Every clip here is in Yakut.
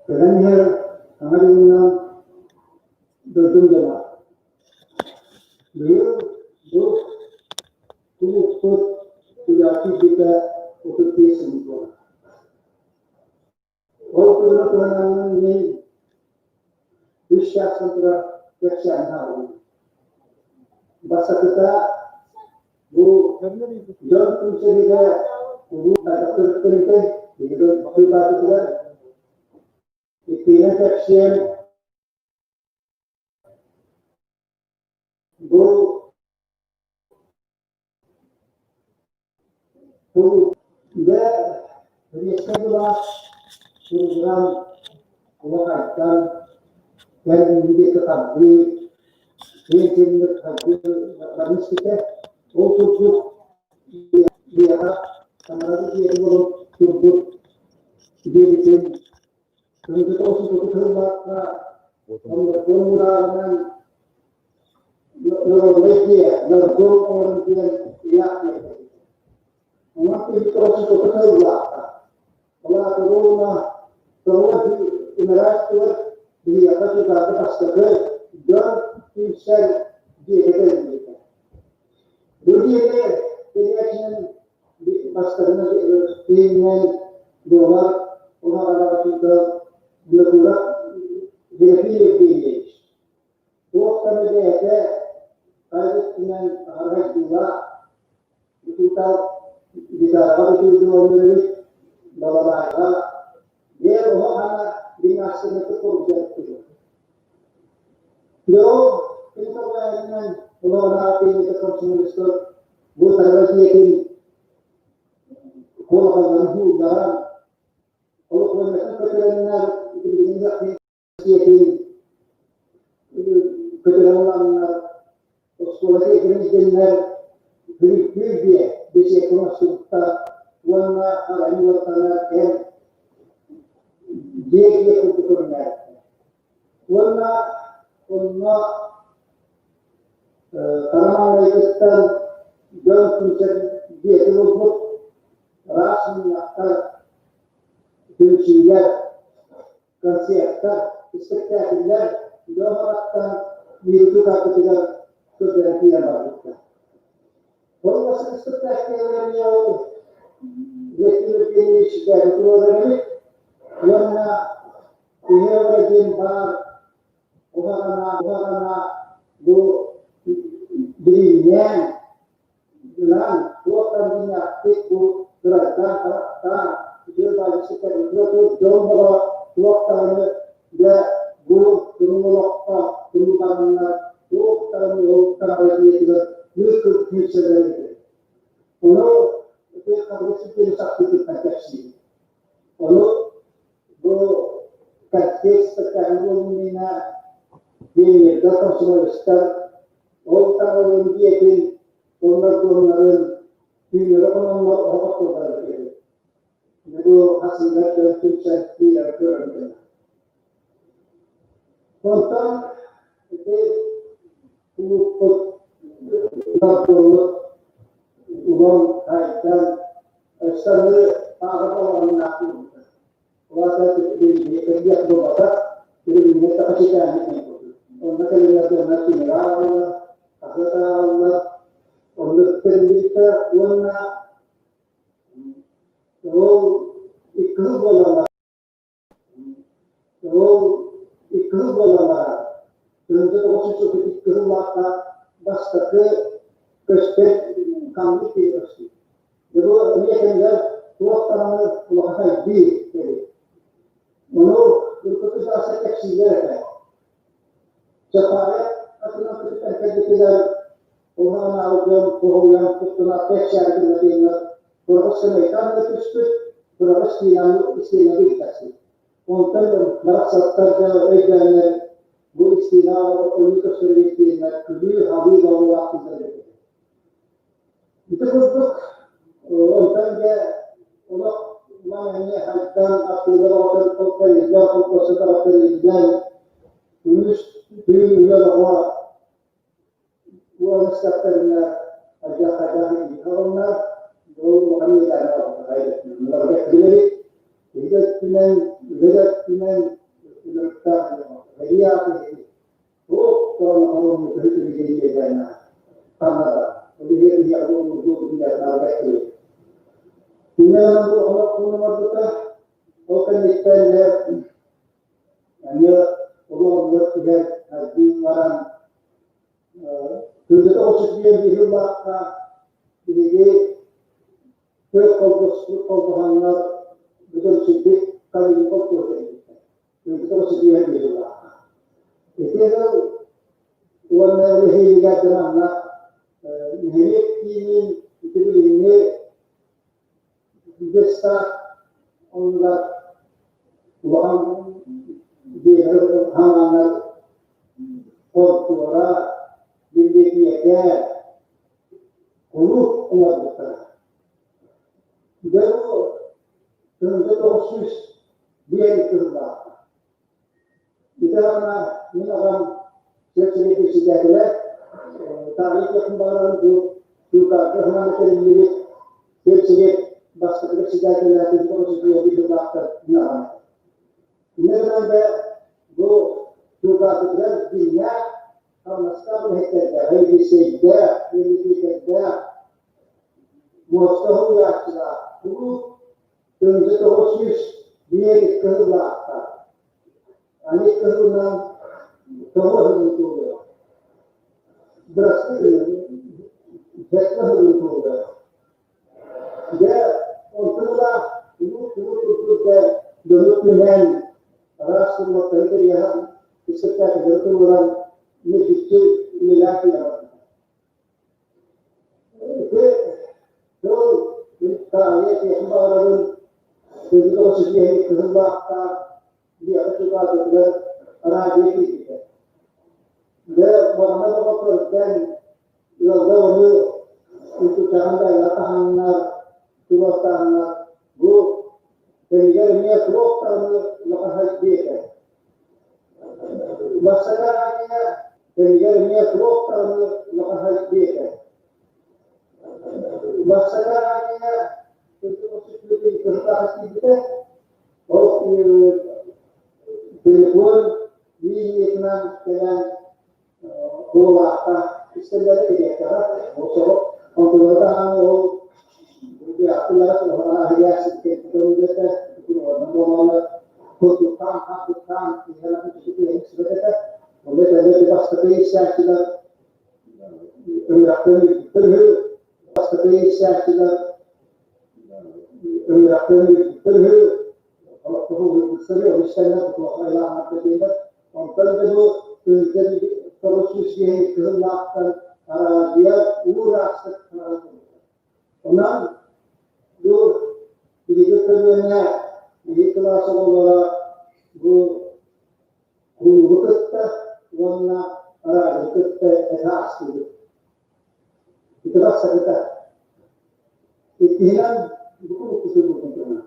Кэлэн иһэр Саҥа дьылынан дойдум дьоно. Быйыл бу кулууппут үлэҕэ киирбитэ 35 сыл буолар. Ол туһунан туһанаммын мин үс чаастан турар кэпсээни аҕаллым. Бастакыта бу дьон түмсэлигэ улуу хайдах төрүттэммитэ биһиги быыбаатытыгар иккиһинэн кэпсиэм бу Бу үлэ Сэбиэскэй былаас суругунан улахантан кэлиҥҥи диэки хардыы, киэҥ киэҥник хардыы баран испитэ. Ол курдук биһиэхэ таҥараны дьиэтэ буолан турбут диэбитин Кыргыта отут сыллаахха Оннокуон мурааҕынан Народнай дьиэ, Нарком оҥорон диэн ыйаах биэрбит. Онон киһи отут сыллаахха Ол уонна тоҕо ынырааптыгар биһиэхэ тутааты бастакы дьон түмсэр дьиэтэ тэриллибитэ. Бу дьиэни тэрийээччинэн бастакынан киһинэн буолар уһаҕараҕа Винокуров Дмитрий Евгеньевич. Туох да бэйэтэ хайа өттүнэн аһарайдыылаах учуутал гитараҕа бутуйдуу оонньуур балалайка биэр оһох ана гимнастиканы курдаттылар. Лео Николаевнан олоҕунаах пенсия комсомолецтар бу таҥара дьиэтин куолакалларын һуулларан олоххонньотун көтөрөннөр билигин дьиэтин көтөрөн ыланнар оскуола дьиэтин илдьэннэр бүрүккүүр диэ беседка оҥостубуттар уонна арайын уоттанар эн дьиэ дьиэ курдук көрүҥнээбиттэр. Уонна онно хара маҥнайгыттан дьон түмсэн дьиэтин ылбыт ыраас мунньахтар, түмсүүлэр концертар, испэктээкиллэр дьон аҕаттан мииргэ тутаахпытыгар көрдөрөн киирэн барбыттар. Ол бастакы испэктээкиллэргэ ол Владимир Евгеньевич бэйэтэ туруорар уонна Киһи диэн баар уһаҕана уһаҕана бу билиҥҥээн ынан туохтан дьиҥнээхтик бу кырайдаан харахтаан үтүө баайдьыттар үтүө дьон бөҕө туох даҕаны дьэ бу туруҥ олоххо туруутаннар туох даҕаны ол таҥара дьиэтигэр күүс күүрсэллэр этэ. Ону ити хабырык сирдэрин сахпытыттан кэпсиибин. Ону бу контекст буолуммуна пионердар, комсомолецтар ол таҥараларын дьиэтин уонна дьоннорун түүннэри хононнор оһох турбара үһү. Бу хасыыгар дьон түмсэн киирэн көрөргө. Онтон ити кулууппут улам хайдан ыксаны ааҕа балаҕаннаах буолбута. Улаата кэлиэх буолбатах, билигин саха читээһин Онно кэлиннэр дьоннор кинигэ ааҕаллар, хаһыат ааҕаллар, оннук тэриллибиттэр уонна ол икки сыл буолан Ол икки сыл буолан баран, 1932 сыллаахха бастакы көстөр ханнык киһи көстүү. Дьэ бу эмиэ кэмигэр туох даҕаны улахан сайдыы эбит. Ону урукку сааска кэпсииллэр этэ. Чапаев атынан кытта кэлбитигэр улахан дьон куһуйан туттунаат кэпсээри гына диэннэр быраҕыс сэмэйтан да түспүт, быраҕыс истиэнэ ыыттахсыт. Онтон барахсаттар да өйдөөннөр бу истиэнэ ойуу көрсөр истиэннэр күлүү-халыы баҕалаах сылдьар эбит. Ити курдук онтон дьэ олох улахан эмиэ хайдан аттыылар оҕотон холкойдон холкуоса тэриллэн күнүс түүн үлэ оҕо уон истэхтэринэ хайдах хайдах Оҕоннор бу улахан билэбит. Биһиги өттүнэн, үлэ да өттүнэн ынырыктаах эһиги ааты туох Ол кэнниттэн эмиэ олоҕугар түһэр хайдыы баран Күндүтэ отут биир быһыылаахха биһиги төрт холбоһоннор бүтүн сирбит Калинин холкуос тэрийбиттэр. Күндүтэ 35 быһыылаахха. Ити сыл уонна үлэһиилигэр дьонанна нэһилиэк киинин ити билиҥҥи детсад оннугар улахан дьиэлэр хаҥаннар хонтуора, бибилэтиэкэ, кулууп оҥорбуттара. Дьэ бу 1905 сыллаахха. Ити аҕана мин аҕам сир председателэ таарыйыахпын баҕарарым бу Тюкарга ханаан тэриллибит сир бастакы председателэ 1905 сыллаахтар мин аҕам. Инньэ гынан да бу Тюкарбытыгар дьиҥнээх хамнастаах үлэһиттэрдээх, режиссердээх, режиссердээх, муоста уһуйааччылаах, кулууп 1901 кыһыллаахтар. Аны кыһылынан тоҕо ыһыллыы туолуо? Бырастыы бэркэ ыһыллыы туолуо. Дьэ, онтон ыла улуу-улуу курдук да дьону түмэн, араас кулуттары тэрийэн, испэктээкиллэри туруоран, мэлдьи үлэлээн киирэ барбыта. Ити тыл таарыйа этиэхпин баҕарабын, күндү доҕор кыһыл баахтаах биэҕэ чугаһаабытыгар радио киирбитэ. Дьэ, баҕана бөҕө көрдөөн, ыалга ону үтүктэҕин да айла таһааннар, туруортааннар, бу кэмигэр эмиэ туох даҕаны улахан хайдыы этэ. Бастакы араадьыйа кэмигэр эмиэ туох даҕаны улахан хайдыы этэ. Бастакы араадьыйа киирбитэ, ол телефон линиятынан кэлэн буолаахха истэллэрэ кириэктэҕэ ол соҕо онтулара даҕаны ол Онтон да бу 9 киһи кыһыллаахтан араадьыйа уураахтык Онон бу биһиги көлүөнэ, биһиги кылаас оҕолоро бу кулуубу кытта уонна араадьыйа кытта этэ аастыбыт. Ити бастакыта. Иккиһинэн, бу кулууппут сылдьыбытын туһунан.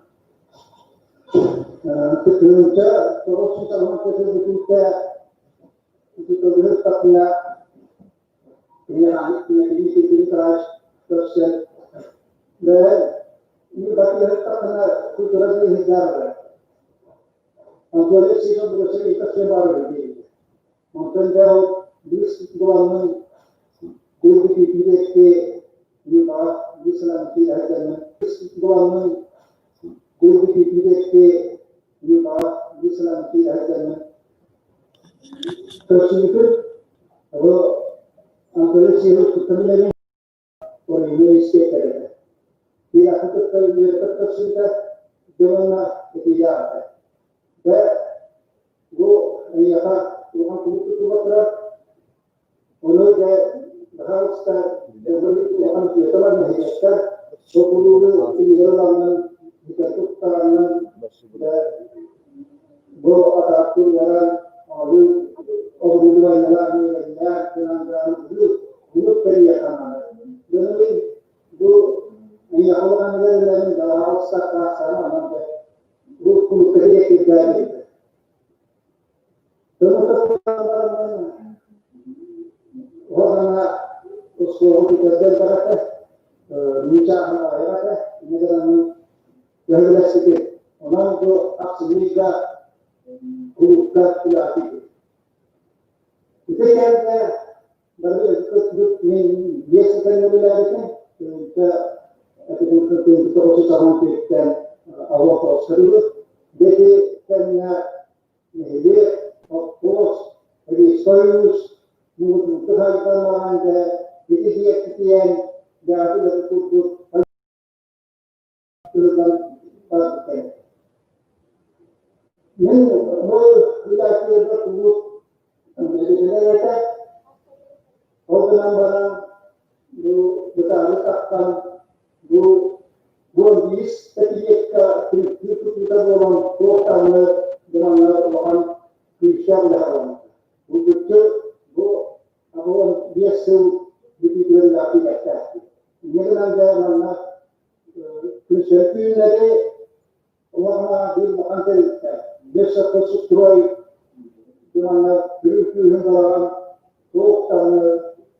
1990 сылдьыбытыта ити көбүһүр тахсына Көрсөн, Онтон дьэ ол быыс буламмын кулгутиитигэкки Ньурбаҕа биир сылаан киирэ сылдьаммын буламмын кулгутиитигэкки Ньурбаҕа биир сылаан киирэ сылдьаммын көрсүбүтүм. Бу Анатолий Сивов кытта билэбин, Оройуон инспектора этэ. Киһиэхэ кытта үөрэтэ көрсүбүтэ, дьэ уонна этиилээх этэ. Дьэ, бу эйиэхэ улахан кулууп тутулла турар. Ону дьэ, баһаалыста, улахан үтүөтэ бар нэһилиэктэр бу кулуубу илиигэр ыланнан, бүтэр туттараннан, дьэ, бу атаактыы уоран, оҥоруу оборудованиелаах миэбэллээх гынан кулууп тэрийиэххэ наада. Дьону бу эйиэхэ улаханыгар үлэлэрин баһаалыста таахсаҕын онон дьэ бу кулуупка дириэктирдээн биэрдэ. Уһаҕана оскуола бүтэрдэр барата. Нуучча аҕыйах этэ, инньэ гынан көһөрүлэспитим. Онон бу ахсынньыга кулуупка үлэҕэ Ити кэмҥэ бары өттүк мин биэс сыл үлэлээбитим. Тыһыынча 994-тэн алуон Ити кэмҥэ нэһилиэк, совхоз, ревсоюз муҥутуурдук хайдаллаҕын дьэ ити диэккитийэн дьааты да курдук ырытан барбыта. Мин бу үлэһиттэргэ кулууп үлэлэтэ этэ. Ол гынан баран бу бытаары тахсан бу 15 пятилетка түмүктүүр тутуута буолан туох даҕаны гынаннар улахан күүстээх үлэһэ буолбута. Булгуччу бу 85 сыл бүтүүтүгэр үлэҕэ киирбэттээхпит. Инньэ гынан дьэ манна күнсөргүүннэри уонна биир улахан тэрилтэ Лесохозстрой манна күрүл күүһүн бараҕан туох даҕаны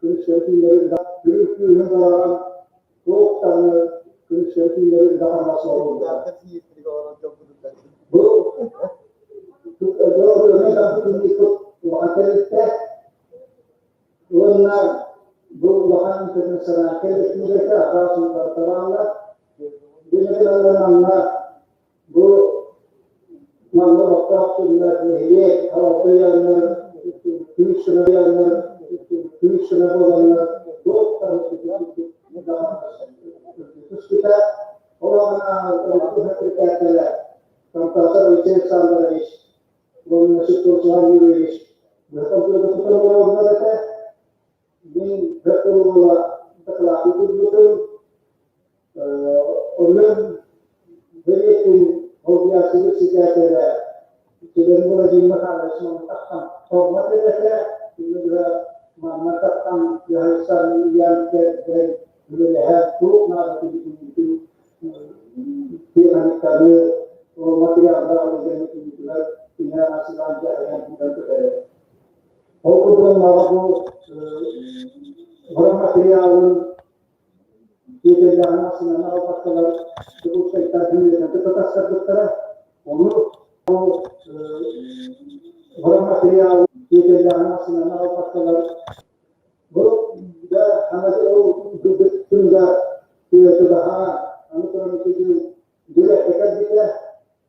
күнсөргүүннэри күрүл күүһүн бараҕан туох даҕаны күнсөргүүннэри үлэхамнас оҥорбута. Бу улахан тэрилтэ уонна бу улахан интернациональнай республика араас уларыталааллар. Билигин манна бу манна олохтоох дьоннор нэһилиэк салалтыйаннар күүс-көмө күүс-көмө буоланнар туох түспүтэ. Ол аҕына Контактар Алексей Александрович уонна Светлана Юрьевич этэ. Мин бэрт буола дакылааты курдутум. Онон бэлиэтин холбуйааччыбыт ситээтэлэ Килен Владимир Михайлович манна тахсан формат этэ. Манна тахсан дьаһайсан ыйан кэрдэн үлэлэһэр туох наада киһитин техниканы материаллар үлэлэрин кинэ асылаан дьаһайан тутан көтөрө. Ол курдук бу материалын тиэтэллэҕин ахсынан албатталар дьокуускайтан күнүнэн тастарбыттара. Ону материал тиэтэллэҕин ахсынан албатталар бу да хаҥас ол тыҥга тыатыдаһа аны туран дирэккэ кэлбитэ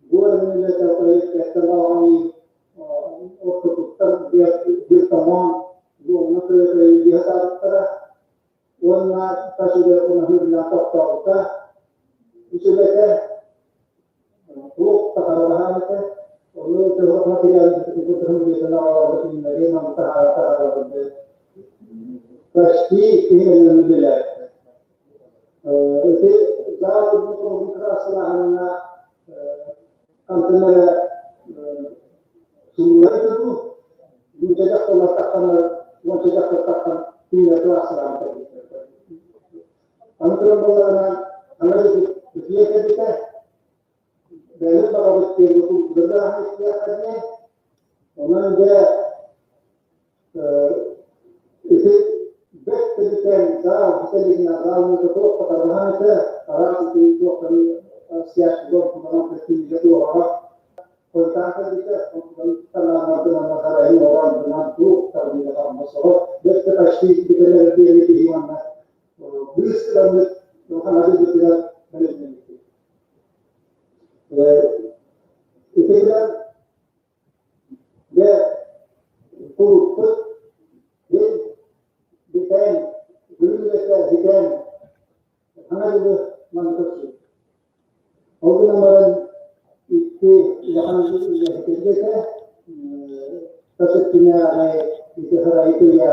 буор проекттан балаҕан ортотуттан биир томоон дуомна тыа таабыттара уонна тас үлэ унаһыырынан тохтообута. Үчүгэтэ туох тахаралаһаан этэ. Ону төһө материалын Почти киһи билэр. Ити красылаһанна хантан эрэ сууллар дуу, бүүчэдэх тахханар, уончадах таххан түүнэ кылаасылаан кэлбиттэр. Аны туран буоллаҕына, аны итиэ кэлбитэ, бэйэбит баҕабыт диэн култуурдаах истиэххэ диэн, онон дьэ ити бэрт кэлитэн заал бүтэлигинэ заалмыта туох хатарбаһан этэ, араас ити туохтары связь туһанан туоһаҕа хойутаан кэлбитэ, почти бүтэлэр диэри киһи уонна быыс кыламмыт ханады бытыгар бэлэмнэммит. Итинэн дьэ кулуппут мин бүтэн күлүмүлэтэ бүтэн ханады маннык Ол гынан баран икки улахан үлэһитиргэ тас өттүнээҕи ити харайытыйа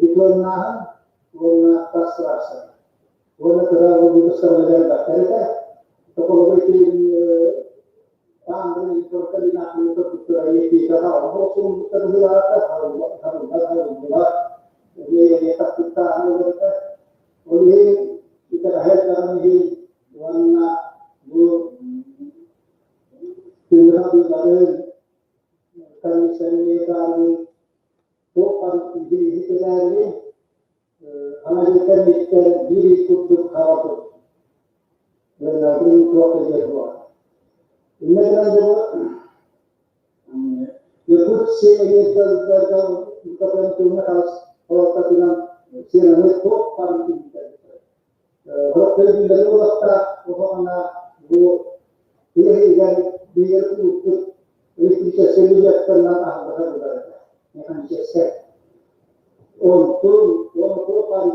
дипломнааһын уонна тас трасса. Уонна кыра выпускалар элбэхтэр этэ. Токолоҕу ити Ол иһин итэҕэһэ элбэҕин иһин уонна бу тыынар быыларын комиссионердаарын туох иһитинээри аналиттан иттэн биир Биир курдук хаба турбут. Туох да диэн буолар. Инньэ гынан дьону Якутсельэнергосбыт салалтатынан сыананы туох баарын күүһүрдэрбиттэрэ. Көрдүүлэри буолуохтаах улахана бу тыа иһигэр биир улууспут электрическэй бюджеттарынан аһыллыга буолар этэ. Механическай. Онтун уонна туох баар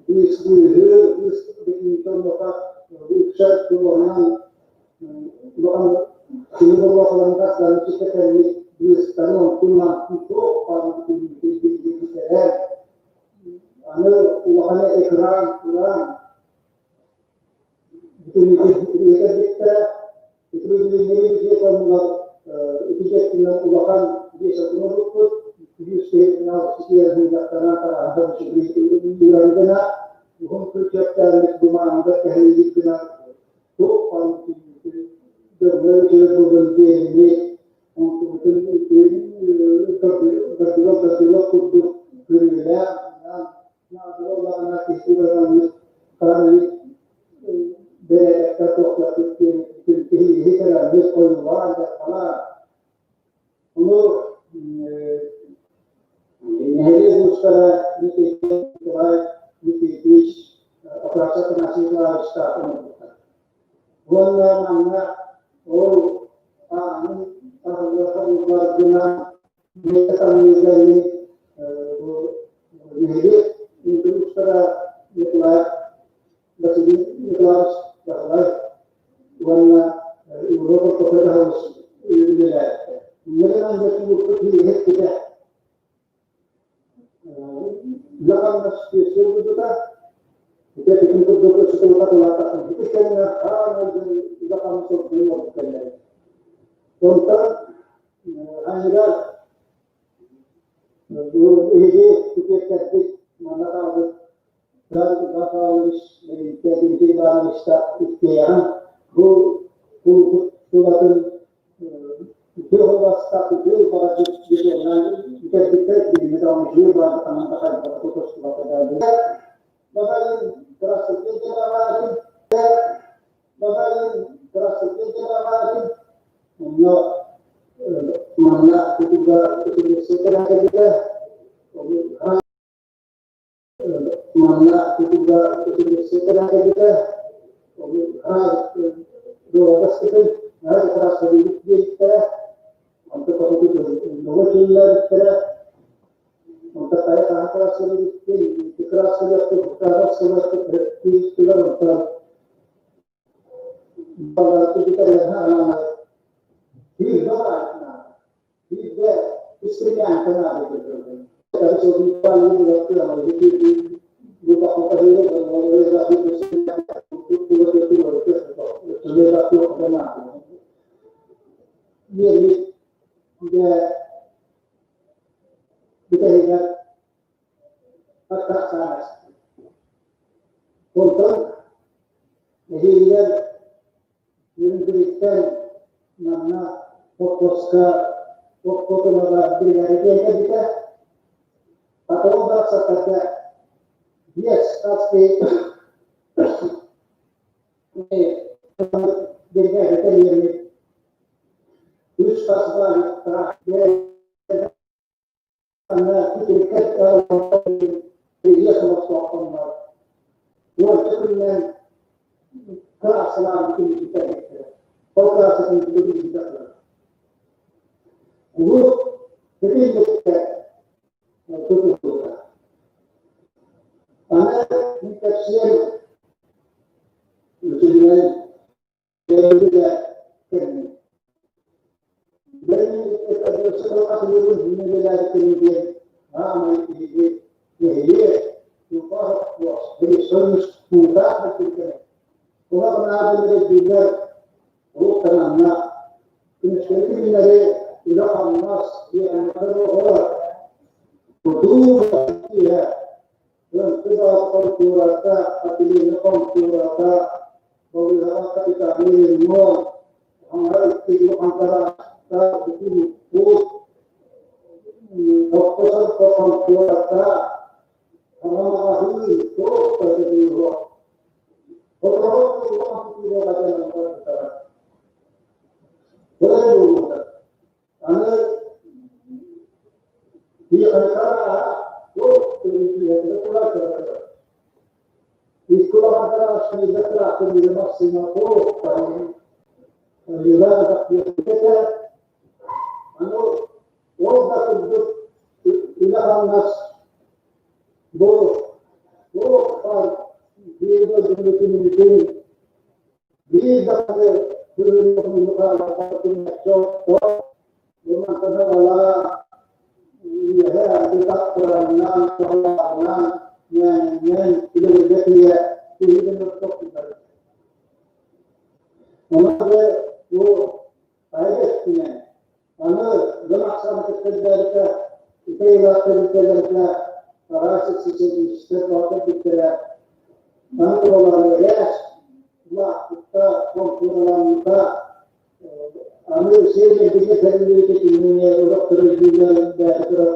быыс быыһы, быыс бүтүүтэ үксэ туруорунан улахан кини боруокаларыгар чисто кэлбит быыстарын онтун мантын туох баар бүтүүтэ Аны улахан экран туран бүтүннүү Ити ити улахан биэс оҥорбуппут, үс гына уһун күрдьэхтээбит гуманыгар кэһэйбит гына туох дьоҥҥо үчүгэй буолан биэриммит, онтубутун гардероб курдук көрүүлээх, наадалаах киһи бэрээдэккэ туохтаахтык диэн киһи кэлэммит ойуулаан дьахталаан ону нэһилиэк уустара Николай Никитич Афанасий Афанасий Николаевичтаах оҥорбуттар. Уонна манна ол аанын аһыллыахха булбар гына бу нэһилиэк уустара Николай Василий Николаевич Баһылай уонна Европа Копырыһович үлэлээбиттэр. Инньэ гынан иһиттитэ үлэ-хамнас күөстүү курдуга. Ити бүтүн курдук өссө хатылаатахпын ити кэмҥэ хаамай дьон үлэ-хамнас ордук ордук кэллэрэ. Онтон аныгар бу биһиги күтүөттэрбит манна хаалбыт Павлович Дмитрий Ивановичтаах иккиэйэҕин бу тулатын үтүө холбоостаах үтүө баҕардык бетоннаан бүтэрбиттэр билиҥҥи даҕаны үтүө баҕарда ханан да хайдах көстүбэт Онно манна тутууга Манна тутууга кэлбитэ, дуобастыкын наһаа диэбиттэрэ, онто хоту ноло киллэрбиттэрэ, онто хайа хаһан кырааскалыыбыттын, икки кырааскалыахпыт, онтон Бүтэһигэр Онтон эһиилигэр Үрүҥкүлүттэн манна Хоппуоска Хоппуотунага биригээдэ тиийэн кэлбитэ. Потом барахсаттарга биэс хас киһи биригээдэ тэрийэммит үс хас баайыктаах Уонча күнүнэн кырааскалаан күнү Ол кырааскатын Кулууп бүтүн тутуллубута. Аны мин кэпсиэм үтүнэн Балыыһаҕа капитальнай ремонт, хаҥара икки хантараактаах тутуу, хонтуората, хаҥа маҕаһыын. Туох да дьулуһуох. Хотоҕо Аны Ол да курдук үлэ-хамнас бу туох баар биир дойдубутун биир даҕаны Аны дьон ахсаана кытта элбээбитэ, ити тэрилтэлэргэ араас эксэсэриистэр кэлбиттэрэ. Аны туолары эбээс, улааппыта, хонтуораламмыта, аны сиэн-эргигэ тэриллибитэ кинини олох төрөйдүүгэ бэйэтэ турар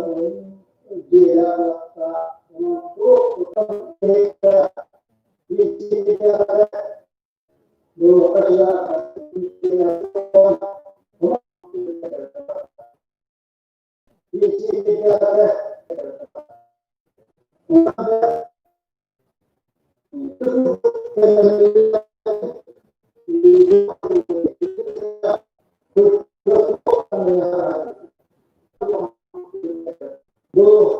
дьиэлээх уоттаах. Онон туох Бу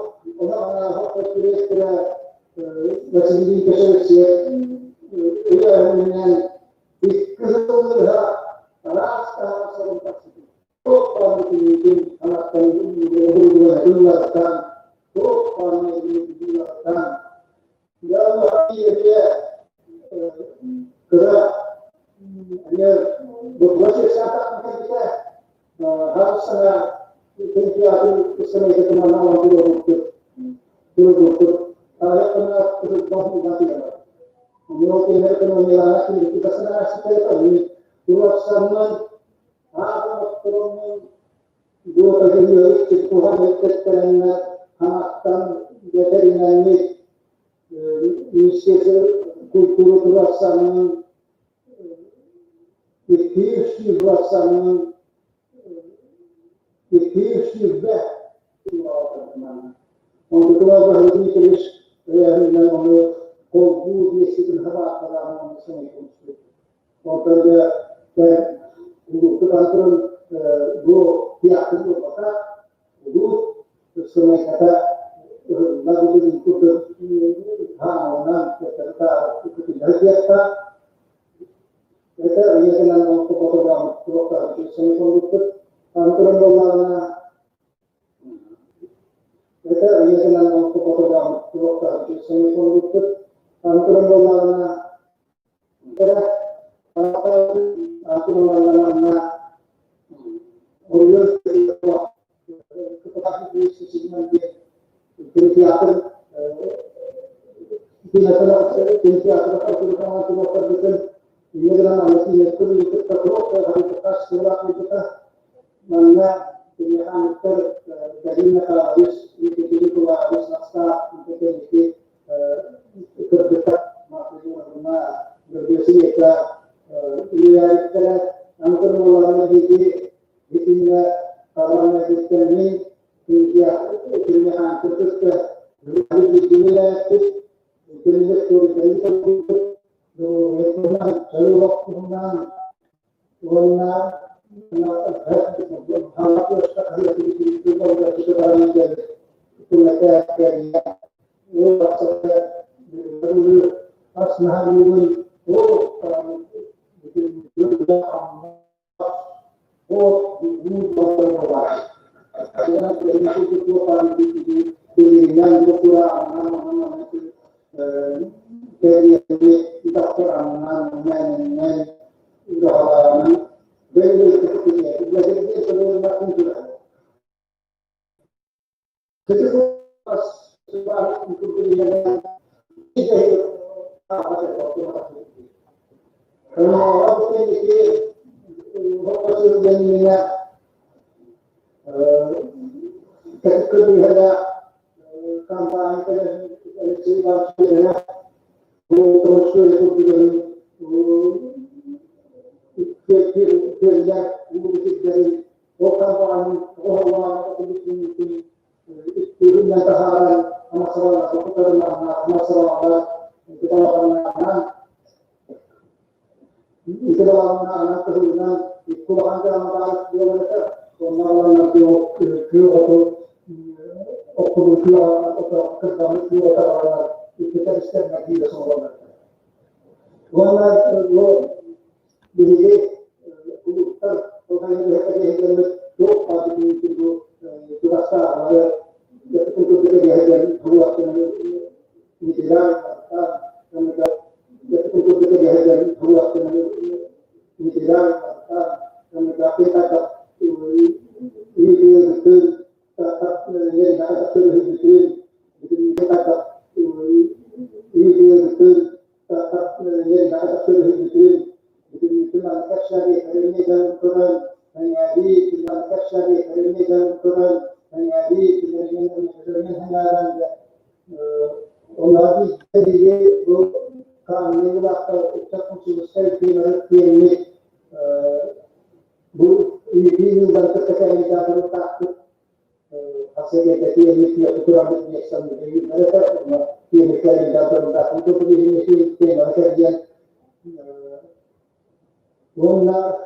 Алексей Иванович күөллэр улуу Уонна бу биһиги улуустар туох бу чугастааҕылары Уонна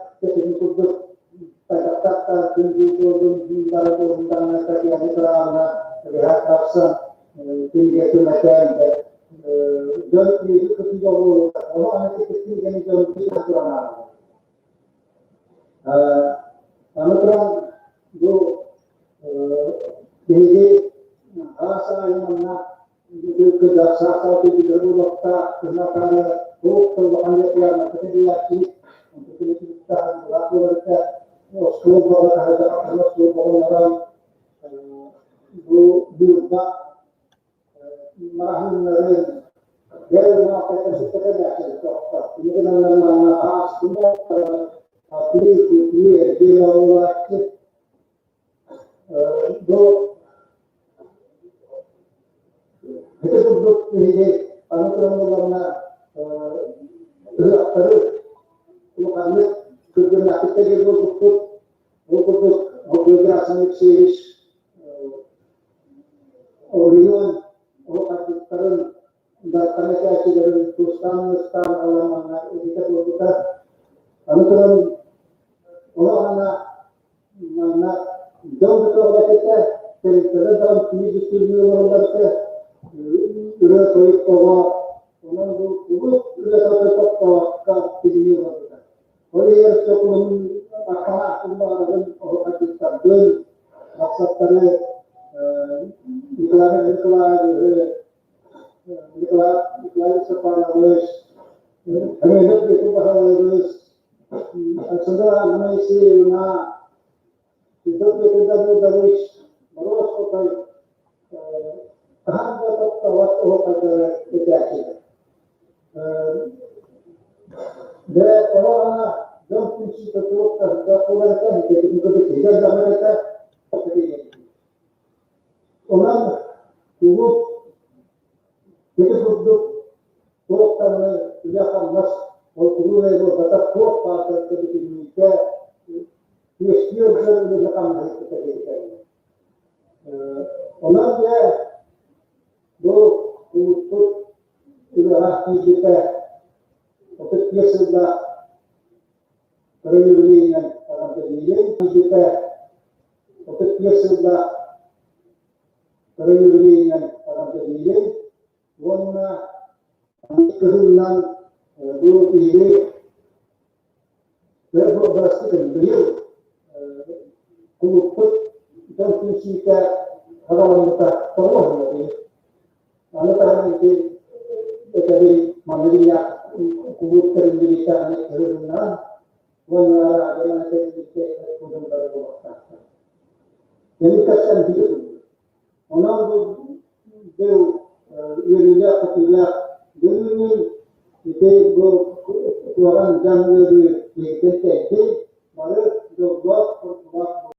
итини курдук Аны туран бу биһиги араас манна Бу Ити курдук биһиги аны туран буоллаҕына ыһыахтары улаханнык кыргыннаахтык тэрийэр буолбуппут. Ол курдук Георгий Алексеевич оройуон артыыстарын Дархан этээччилэрин тустаан-ыстаан ылан манна этитэ буолбута. Аны туран олох Манна дьон да көҕүлэппитэ, тэрилтэлэр даҕаны кини бүттүүннүү олороллор ырыа-тойук оҕо, онон бу улуус үлэтэ тохтообокко тилинии олорбута. Ол иһигэр сокуонун архаҕа ахтыллаҕын оһуохайдыттарбын, мақсаттары Николай Николаевиһы, Николай Николаевич Степанович, Ренат Бахалаевич, Александра Моисеевна, Петр Давыдович Мороз отой хаһан да тохтообот оһуохайдары этээччилэр. Дьэ, олоҕуна дьон түмсүүтэ туох да буолар этэ, киһи даҕаны этэ, Онон кулууп ити курдук туох даҕаны үлэ-хамнас ол кулууп эрэ буолбатах, туох баар бүтүннүүтэ үөскүү ылдьар үлэни-хамнаһы кытта диэбитэ. Онон дьэ бу кулууппут үлэҕэ киирбитэ 35 сыллаах проявлением киирбитэ 35 сыллаах проявлением уонна кыһылынан бу биһиги быйыл кулуппут дьон түмсүүтэ хараламмыта тоҕо быйыл аны таһынан ити этэбин манныгын кулууп тэриллибитэ аны кыһылынан уонна радионан тэриллибитэ кудумдары буолуохтаахтар. Эми көрсөн биир Онон бу дьыл үөрүүлээх-көтүүлээх бүгүҥҥү ити бу туоран дьаҥ ыарыы биирдэн кэлбит бары дьоллоох соргулаах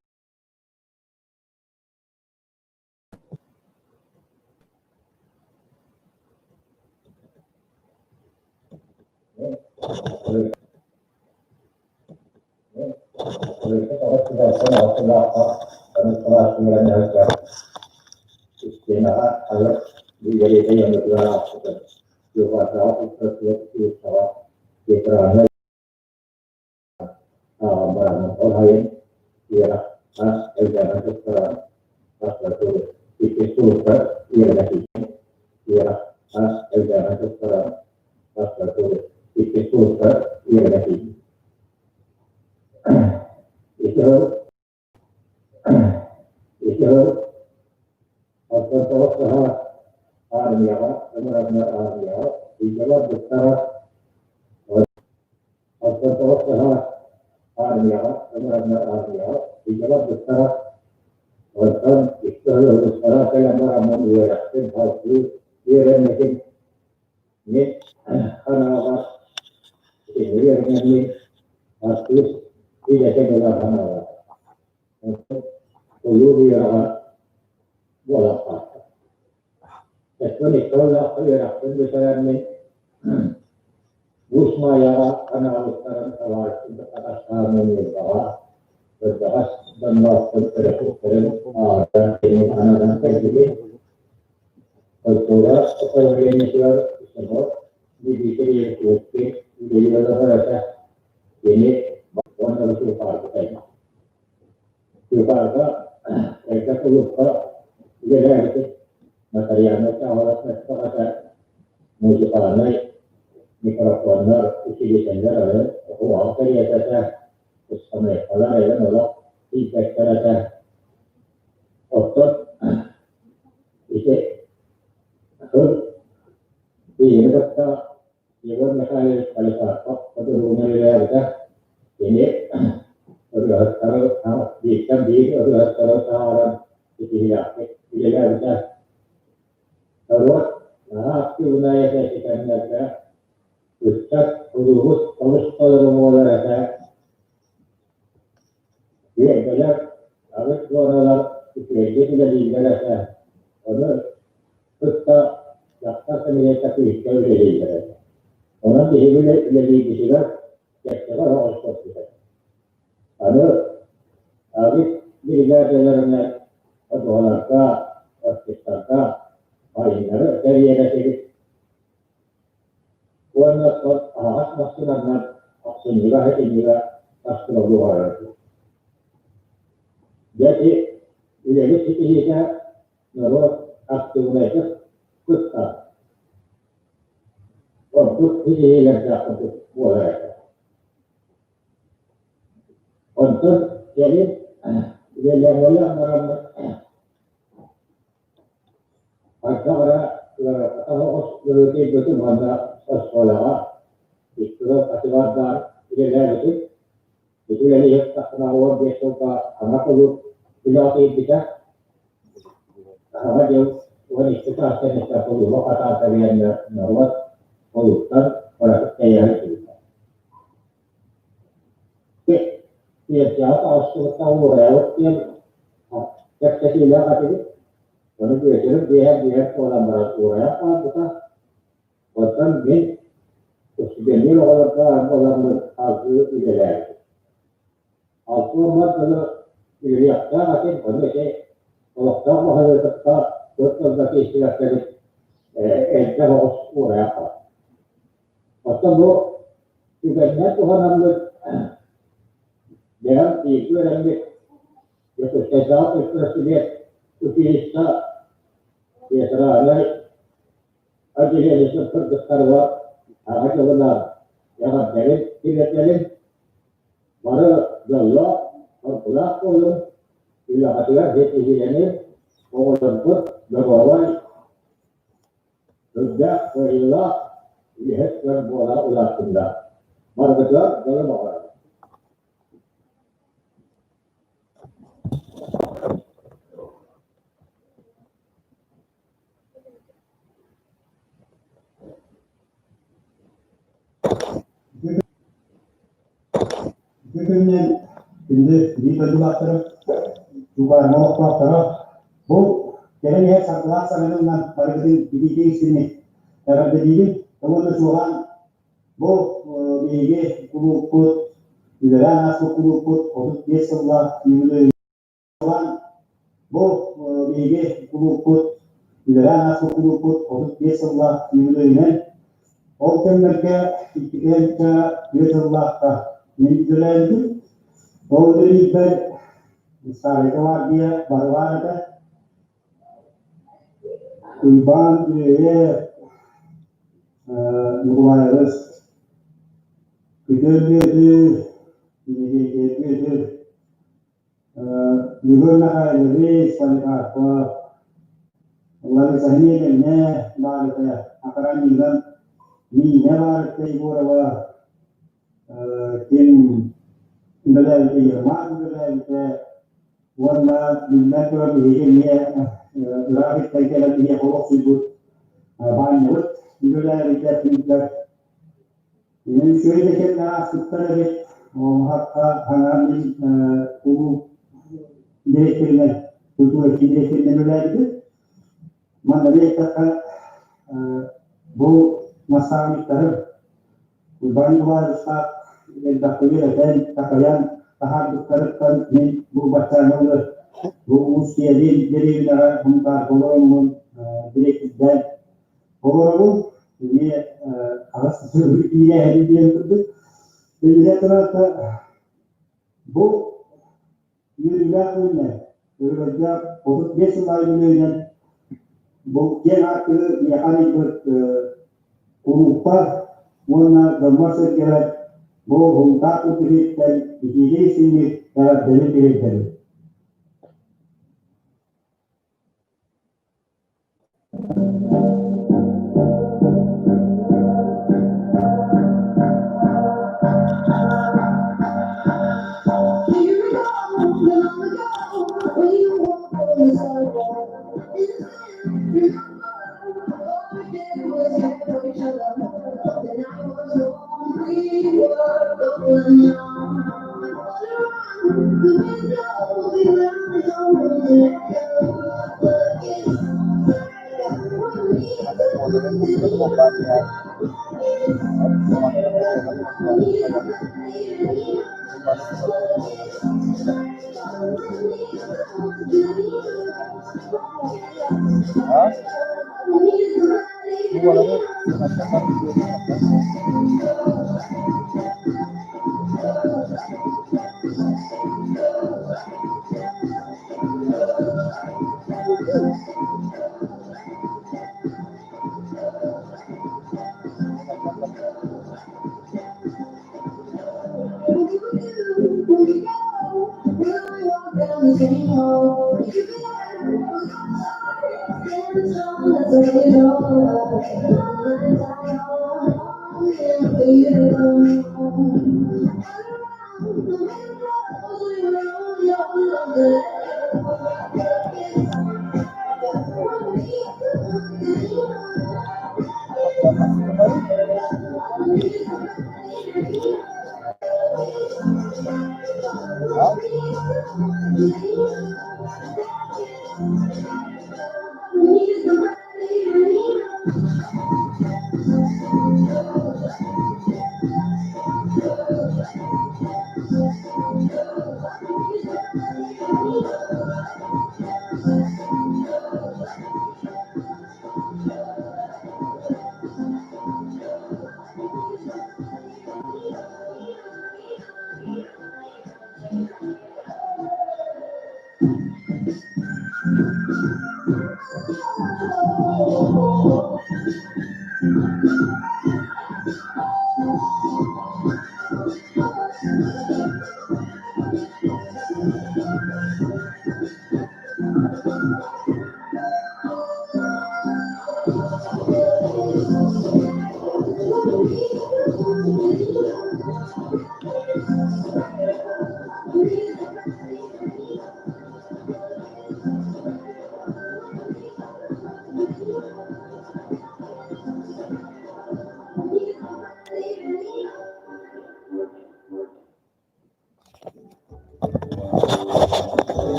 Ити күнүнэн күндү биир дойдулаахтара, Чуукаарга олохтоохторо, бу кэлэн иһэр саргылаах саҥаны ылынан барыгытын итиитэ истиҥник эҕэрдэлиибин уонна чуолаан Бу биһиги кулууппут, үлэлээн ааспыт кулууппут 35 сыллаах үбүлүөйүнэн бу биһиги кулууппут, үлэлээн ааспыт кулууппут 35 сыллаах үбүлүөйүнэн ол кэмнэргэ 2 түөрт сыллаахха мин үлэлээбитим. Ол үлэлиирбэр Старай гвардия бары баар этэ. Уйбаан Үөйэ Ньукулаайабыс Күтүөр Бүөтүр, Иннокентий Бүөтүр, Егор Михайлович Поликарпов, Лариса Һиэнэннэ баар этэ, Акаранньыган Нина баар этэ Егорова, ким үлэлээбитэ Ермак үлэлээбитэ уонна биллэн турар биһиги эмиэ ыраах иттэн кэлэн биһиэхэ олохсуйбут баанньабыт үлэлээбитэ түмүгэр Мин үчүгэй да кэмҥэ ааспыттар эбит. Хатта хаҥаан мин кулууп дириэктэринэн, культура киин дириэктэринэн үлэлээбитим. Манна эттэххэ, бу наставниктарым Уйбаан Николаевичтаах элбэхтик үөрэтэн, такайан таһаарбыттарыттан мин бу баччааҥҥа дылы бу Уус Киэлин дэриэбинэҕэ Сунтаарга олороммун дириэктэрдээн олоробун. Эмиэ аҕыс киирээһин диэн курдук. Биллэн турар, бу Үөрүүлээх күннэр, өрөгөйдөөх 35 сыл аайы үбүлүөйүнэн бу киэҥ аартыгы миэхэ арыйбыт кулууппар уонна дьоммор-сэргэбэр бу уһунтаах күн итиигэ истиҥник эҕэрдэбин тириэрдэбин.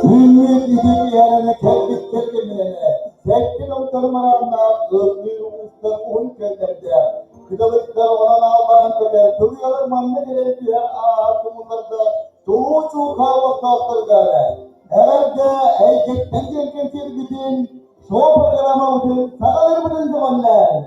Үүммүт үтүө кэлбиттэр кэмнэрэ, сэттин онтон марааннаах ыаллыы уустар уһун күөллэрдээх, кыталыктар онон ааллаан көтөр, тылыйалар манна кэлэн түһэр ааһар тумулларда тулуу чуукаа олохтоохторугар эҕэрдэ эйгэттэн диэн кэнсиэрбитин, шоу программабытын саҕалыырбытын көҕүллээн!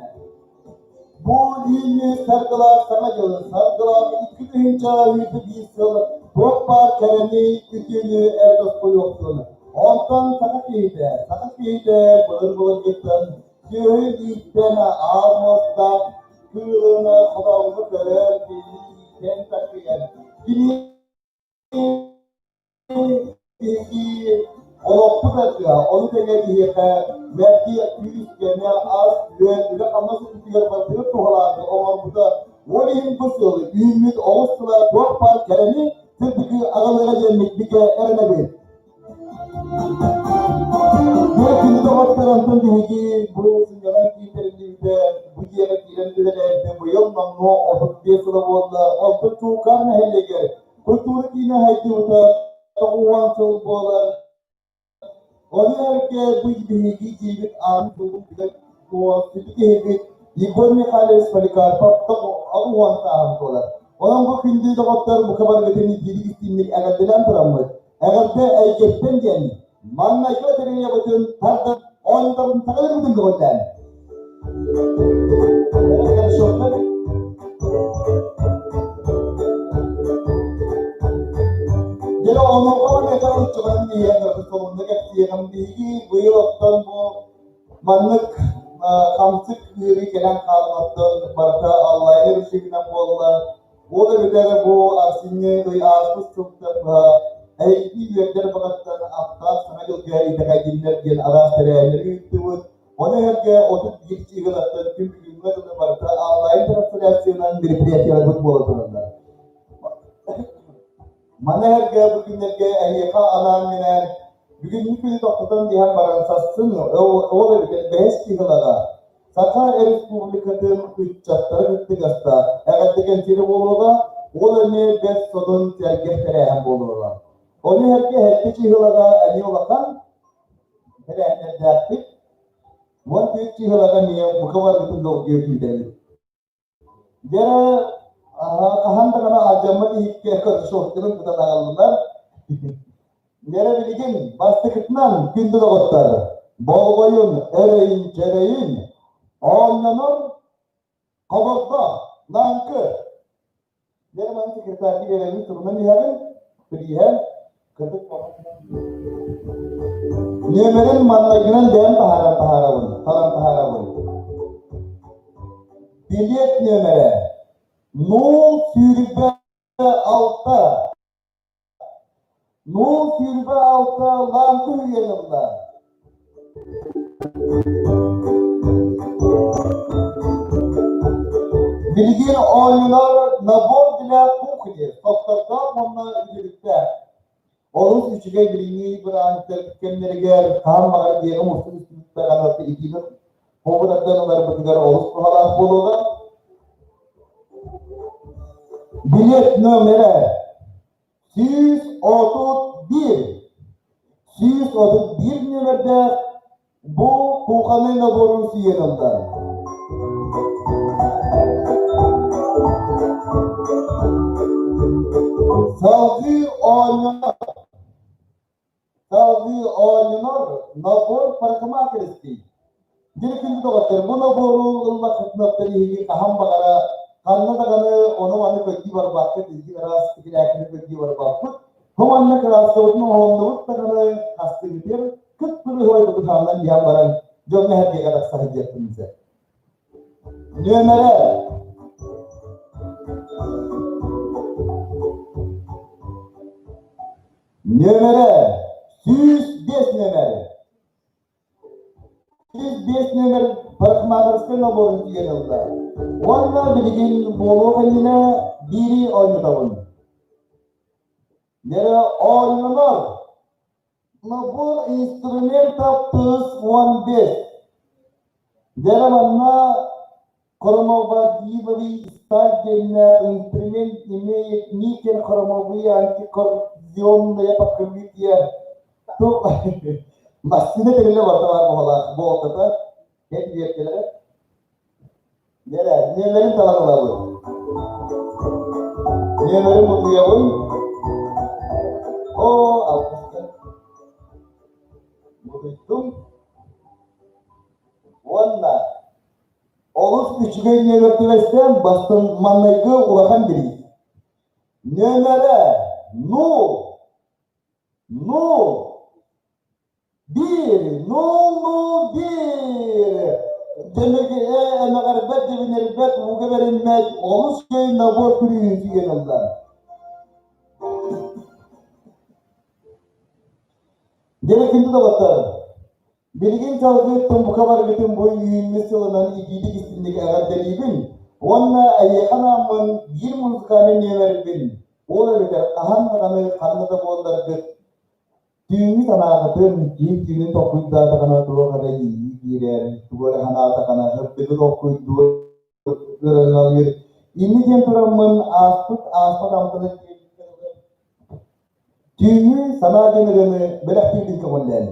Бу үүнүү саргылаах Саҥа дьыл, саргылаах 2021 сыл туох баар кэрэни, үтүөнү эр тосхойуохтун. Онтон саха киһитэ, саха киһитэ былыр-былыргыттан сүөһү ииттэн аал муостаах кыылын хотоҥҥо көрөн, иитэн такыйан, кини Биһиги олохпут аргыһа, ону тэҥэ биһиэхэ мэлдьи күүс-кэмэ, ас-үөл, үлэ-хамнас өттүгэр барытыгар туһалааны оҥорбута. Ол иһин бу сыл үүммүт оҕус сыла туох баар кэрэни, сырдыгы аҕалыаҕа диэммит бигэ эрэнэбит. Дьэ, күндү доҕоттор, онтон биһиги бу сынньалаҥ киин тэриллибитэ, бу дьиэҕэ киирэн үлэлээбитэ быйыл номнуо 35 сыла буолла. Онтон Чуукаар нэһилиэгэр Культура киинэ сайдыбыта 90 сыл буолар. Ону эргэ бу биһиги дьиэбит аан суолун билэр сүдү киһибит Егор Михайлович Поликарпов 90 сааһын туолар. Онон бу күндү доҕоттор бука барыгытын биирик истиҥник эҕэрдэлээн тураммыт, эҕэрдэ эйгэттэн диэн маҥнайгы лотереябытын тардан оонньоторун саҕалыырбытын көҕүлээн. Дьэ, онуоха маныаха ыччаларын биһиэхэ солунна кэпсиэҕим. Биһиги быйыл оттон бу маннык хамсык ыарыы кэлэн хаалан оттон барыта онлайн режиминэн буолла. Ол эбэтэр бу Арсений ый ааспыт сылтан быһа Эһигини үөрдэр баҕаттан аптаах Саҥа дьылга итэҕэйдиннэр диэн араас тэрээһиннэри ыыттыбыт. Ону эһэргэ 31 чыыһылаттан күн бүгүҥҥэ дылы барыта онлайн-трансляциянан мероприятиеларбыт буола тураллар. Маны эһэргэ бу күннэргэ эһиэхэ анаан-минээн бүгүҥҥү күнү тохтотон биһэн баран сарсын ол эбэтэр бэһис чыыһылаҕа Саха Республикатын ыччаттара кыттыгастаах эҕэрдэ кэнсиэрэ буолуоҕа, ол эмиэ бэрт содун сэргэх тэрээһин буолуоҕа. Ону эһэргэ эһэргэ чыыһылаҕа эмиэ улахан тэрээһиннэрдээхпит. 14 чыыһылаҕа эмиэ бука барыбытын долгуйа күүтэбит. Дьэ, хаһан даҕаны алдьаммат иһиккэ көрсүөхтэрин тутан аҕаллылар. Дьэ, билигин бастакытынан күндү доҕоттор, болҕойун, эрэйин-чэрэйин, оонньонор хобордоох, лааҥкы. Дьэ, маны секретарь биэрэбин турунан иһэбин, прииһэн, кырдык Нүөмэрин маннайгынан бэйэм таһааран таһаарабын, талан таһаарабын. Билиэт нүөмэрэ 026 026 Лааҥкы үүйэн ылла. Билигин оонньонор набор для кухни соптордоох уонна үтүлүктээх. Олус үчүгэй билиҥҥи быраанчар кэмнэригэр хаһан баҕар дьиэҕэ мустан истибиттэҕинэ итиини хоһугунардан ыларбытыгар олус туһалаах буолуоҕа. Билет номера 131. 131 нүөмэрдээх бу кухонный наборун сиэн ылла. Салгыы оонньонор, салгыы оонньонор набор парикмахерский. Дьэ күндү доҕоттор, бу набору ыллаххытына биһиги хаһан баҕара ханна даҕаны ону-маны көрдүү барбаккыт, илдьи араас тикилээкини көрдүү барбаппыт. Бу манна кырааскабытын оһоллубут даҕаны хастыгытыгар кып-кырыһыай бутухааннан иһэн баран дьоҥҥо эһэргэгэ тахса сылдьыахпын сөп. Нүөмэрэ Нүөмэрэ 105 нүөмэр. 105 нүөмэр парикмахерскай наборун тиийэн ылла. Уонна билигин буолуох иннинэ биири оонньотобун. Нэрэ оонньонор. Набор инструментов плюс 15. Дьэрэ манна хромоводивовый сталь диэннэ инструмент имеет никель хромовые антикоррозионное покрытие. Массыына тэрилэ барыта баар буолалаах буолтата кэт диэккэлэрэ. Нэрэ, нүөмэрин талан ылабын. Нүөмэрин бутуйабын. Оо, алтыска. Бутуйдум. Уонна олус үчүгэй нүөмэр түбэстэн бастыҥ маҥнайгы улахан бириис. Нүөмэрэ нуул, нуул, биир, нуул, нуул, биир. Дэмэгэ эмэҕирбэт, дьэбинирбэт, ууга бэриммэт олус үчүгэй набор күрүүһүн сүгэн ылла. Дьэ, күндү доҕоттор, Билигин салгыы бука барыгытын бу үүммүт сылынан итиитик-истинник эҕэрдэлиибин уонна эһиэхэ анааммын биир музыкальнай нүөмэрбин, ол эбэтэр хаһан даҕаны ханна да буолларгыт, түүҥҥү санааҕытын, түүн түүнүн толкуйдаатаҕына туох эрэ иэйии киирэр, тугу эрэ санаатаҕына сырдыгы толкуйдуур, ырыҥалыыр. Инньэ диэн тураммын ааспыт ааспат амтаны Түүҥҥү санаа диэн ырыаны бэлэхтииргин көҥүллээн.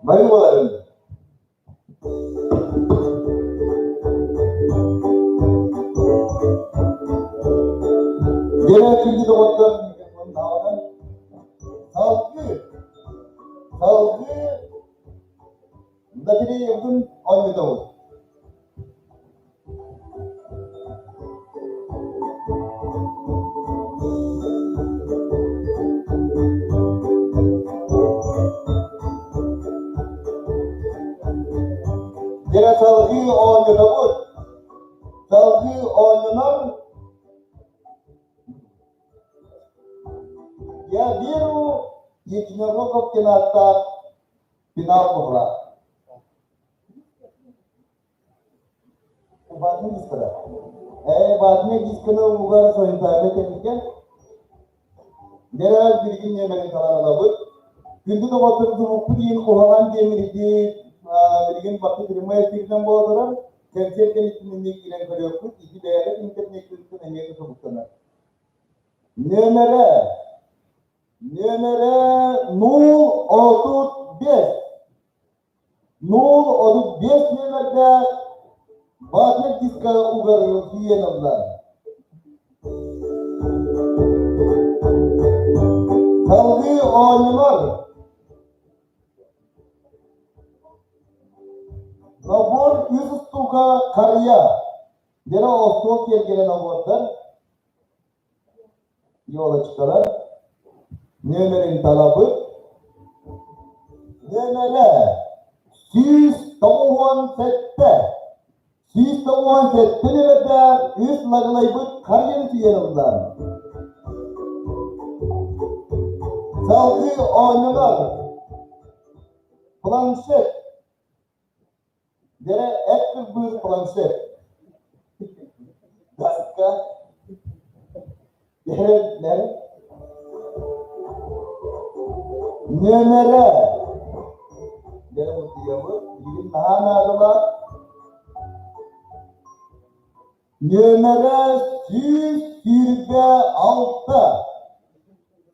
Бары буоларын. Дьэ, күндү доҕоттор, салгыы, салгыы Дмитриевдын оонньотобут. Дьэ, салгыы оонньотобут. Салгыы оонньонор Я веру единорогов диэн ааттаах финал буолла. Ватный дискада. Ватный дисканы угар соһутаабы кэмикэ. Дьэ, билигин ньэмэрин талан ылабыт. Күндү доҕоттор дубукпут иин куһаҕан диэмирити билигин бакы прямой эфирдэн буола турар. Кэнсиэр кэнниттэн эмиэ киирэн көрүөхпүт. Ити бэйэҕит интернеккититтэн эмиэ тутулуктанар. Нөмэрэ Нөмэрэ 035. 035 нүөмэрдээх ватный диска угарыгын тиийэн ылла. Салгыы оонньонор. Набор үс устуука харыйа. Дьэ остуол киэргэлэ набордар. Елочкалар нүөмэрин талабыт. Нүөмэрэ 197. 197 нүөмэрдээх үс лаглайбыт харыйаны тиийэн ылла. Салгыы оонньонор. Планшет. Дьэ, эт кырбыыр планшет. Даска. Дьэ, Нүөмэрэ. Дьэ, утуйабыт. Билигин наһаа наадалаах. Нүөмэрэ 126.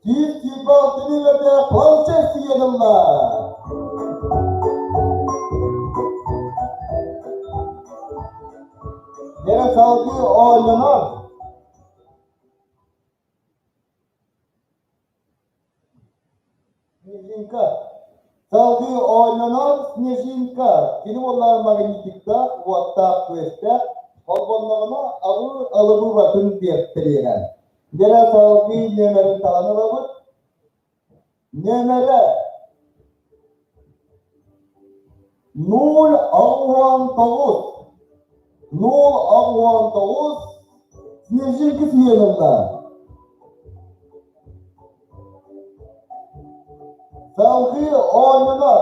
126 нүөмэрдээх планшет тиийэн ылла. Дьэ, салгыы оонньонор. Снежинка. Салгыы оонньонор Снежинка. Кини буоллаҕа магнитиктаах, уоттаах күөстээх, холбонноҕуна абы алыбы батын биэртэриэҕэ. Дьэ салгыы нүөмэрин талан ылабыт. Нүөмэрэ 089. 089 Снежинка тиийэн ылла. Салгыы оонньонор.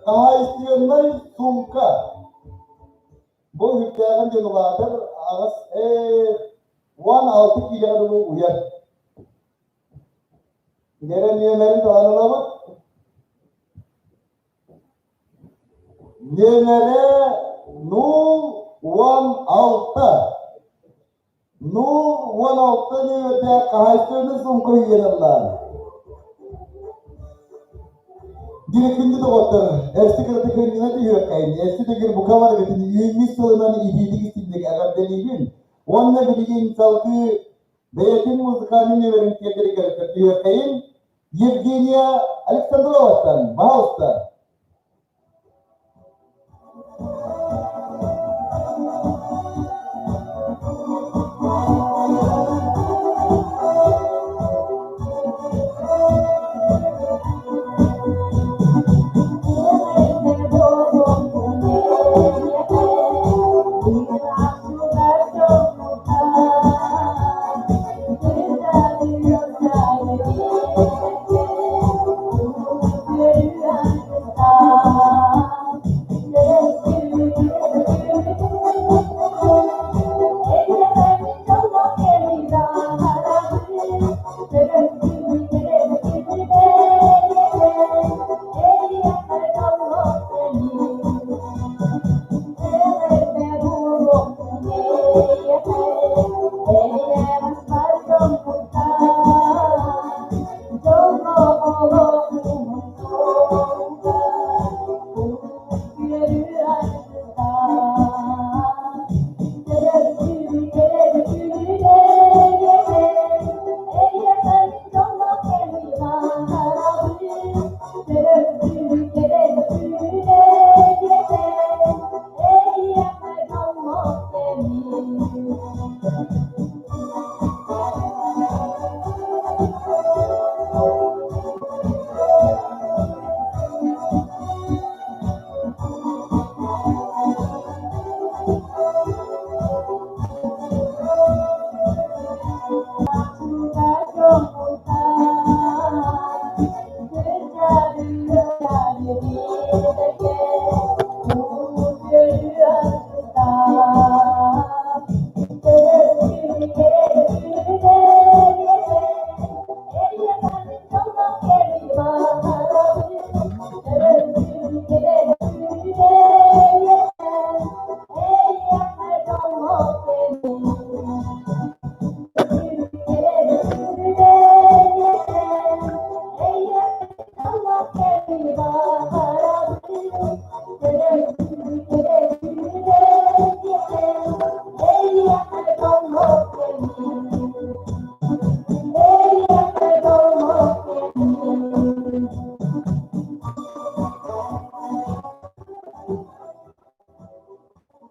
Хаһаайыстыбаннай суумка. Бу үктээҕин диэн улаатар аҕыс 16 киилэҕэ дылы уйар. Дэрэ нүөмэрин талан ылабыт. Нүөмэрэ 016. 016 нүөмэрдээх хаһаайыстыбаны суумка үөрэллэр. Дири күндү доҕоттор, эрси кыраты көнньүнэ түһүөххэйин, эрси төгүр бука барыгытын үүммүт сылынан итиитик истинник эҕэрдэлиибин уонна билигин салгыы бэйэтин музыкальнай нүөмэрин тиэрдэригэр көрдөһүөххэйин Евгения Александроваттан, пожалуйста.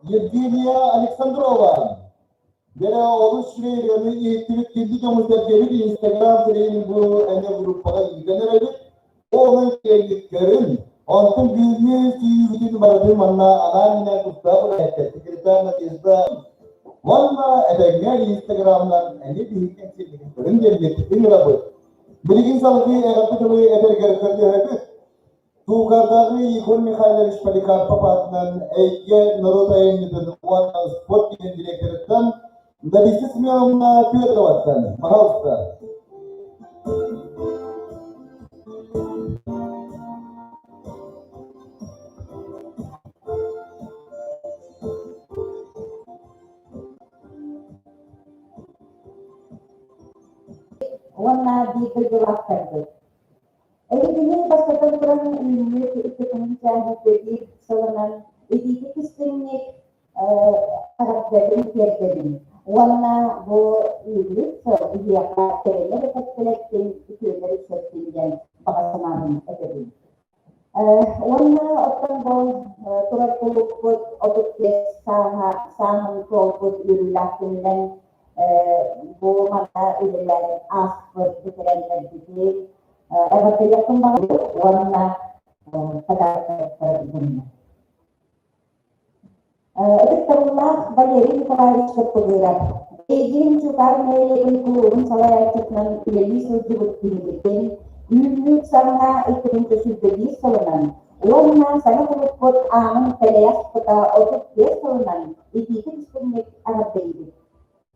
Евгения Александрова. Дьэ, олус үчүгэй ырыаны иһиттибит, күндү дьоммут-сэргэбит Инстаграм сирэйин бу эмиэ группаҕа ыытан эрэбит. Ону киэҥник көрүн. Онтон бүгүҥҥү сүүйүүбүтүн барытын манна анаан-минээн тустаах үлэһиттэр секретарь Надежда уонна этэҥҥэ Инстаграмынан эмиэ биһиги кэнсиэрбитин көрүн диэммит ыҥырабыт. Билигин салгыы эҕэрдэ тылы этэргэр көрдөһөбүт. Туукардааҕы Егор Михайлович Поликарпов аатынан Эйгэ норуот айымньытын уонна спорт киинин директорыттан Лариса Семеновна Федороваттан, пожалуйста. Уонна биир дойдулаахтарбыт. Эһигини бастатан туран үүммүт 2021 сылынан итиитик истиҥник эҕэрдэбин тиэрдэбин уонна бу үүммүт сыл биһиэхэ кэрэлэр этэттэлэттин, үтүөлэр үксэттин диэн баҕа санаабын этэбин. Уонна оттон бу турар кулууппут 35 сааһа сааһын туолбут үөрүүлээх күнүнэн бу манна үлэлээн ааспыт бэтэрээннэрбитин эҕэрдэлиэхпин баҕарабын уонна подароктарбын. Ытыктабыллаах Валерий Николаевич Чаппыгыров, эйигин Чуукаар нэһилиэгин кулуубун салайааччытынан үлэлии сылдьыбыт киһибитин, үүммүт саҥа 2021 сылынан уонна саҥа кулууппут аанын тэлэйэ аспыта 35 сылынан итиитик истиҥник эҕэрдэлиибит.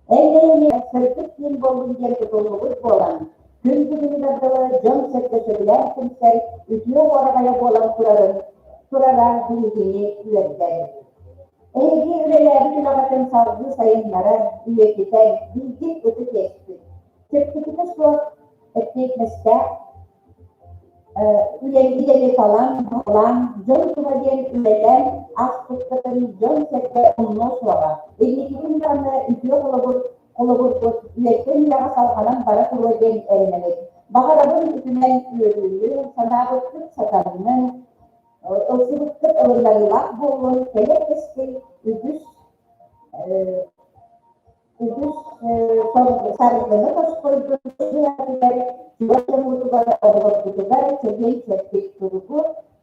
Эн бэйэни сырдык күн буоллун диэн тутуллубут буолан, күн бүгүнүгэр дылы дьон-сэргэ сөбүлээн түмсэр үтүө уораҕайа буолан турарын. турара биһигини үөрдэр. Эһиги үлэлээбит үлэҕитин салгыы сайыннарар, үйэтитэр, биирдик ытык иэспит. Чэпчэкитэ суох эппиэтинэстээх идэни талан, баһылаан, дьон туһа диэн үлэлээн ааспыккытын дьон-сэргэ умнуо суоҕа. Инникитин даҕаны үтүө холобур холобургут үйэттэн үйэҕэ салҕанан бара туруо диэн эрэнэбит. Баҕарабын үтүмэн үөрүүнү, санаабыккыт сатаннын, ылсыбыккыт ылыннарыылаах буоллун, кэлэр кэскил үгүс үгүс саргыны тосхойбут сыһыатыгар, чугас дьоммутугар, оҕолорбутугар чэгиэн-чэбдик туругу,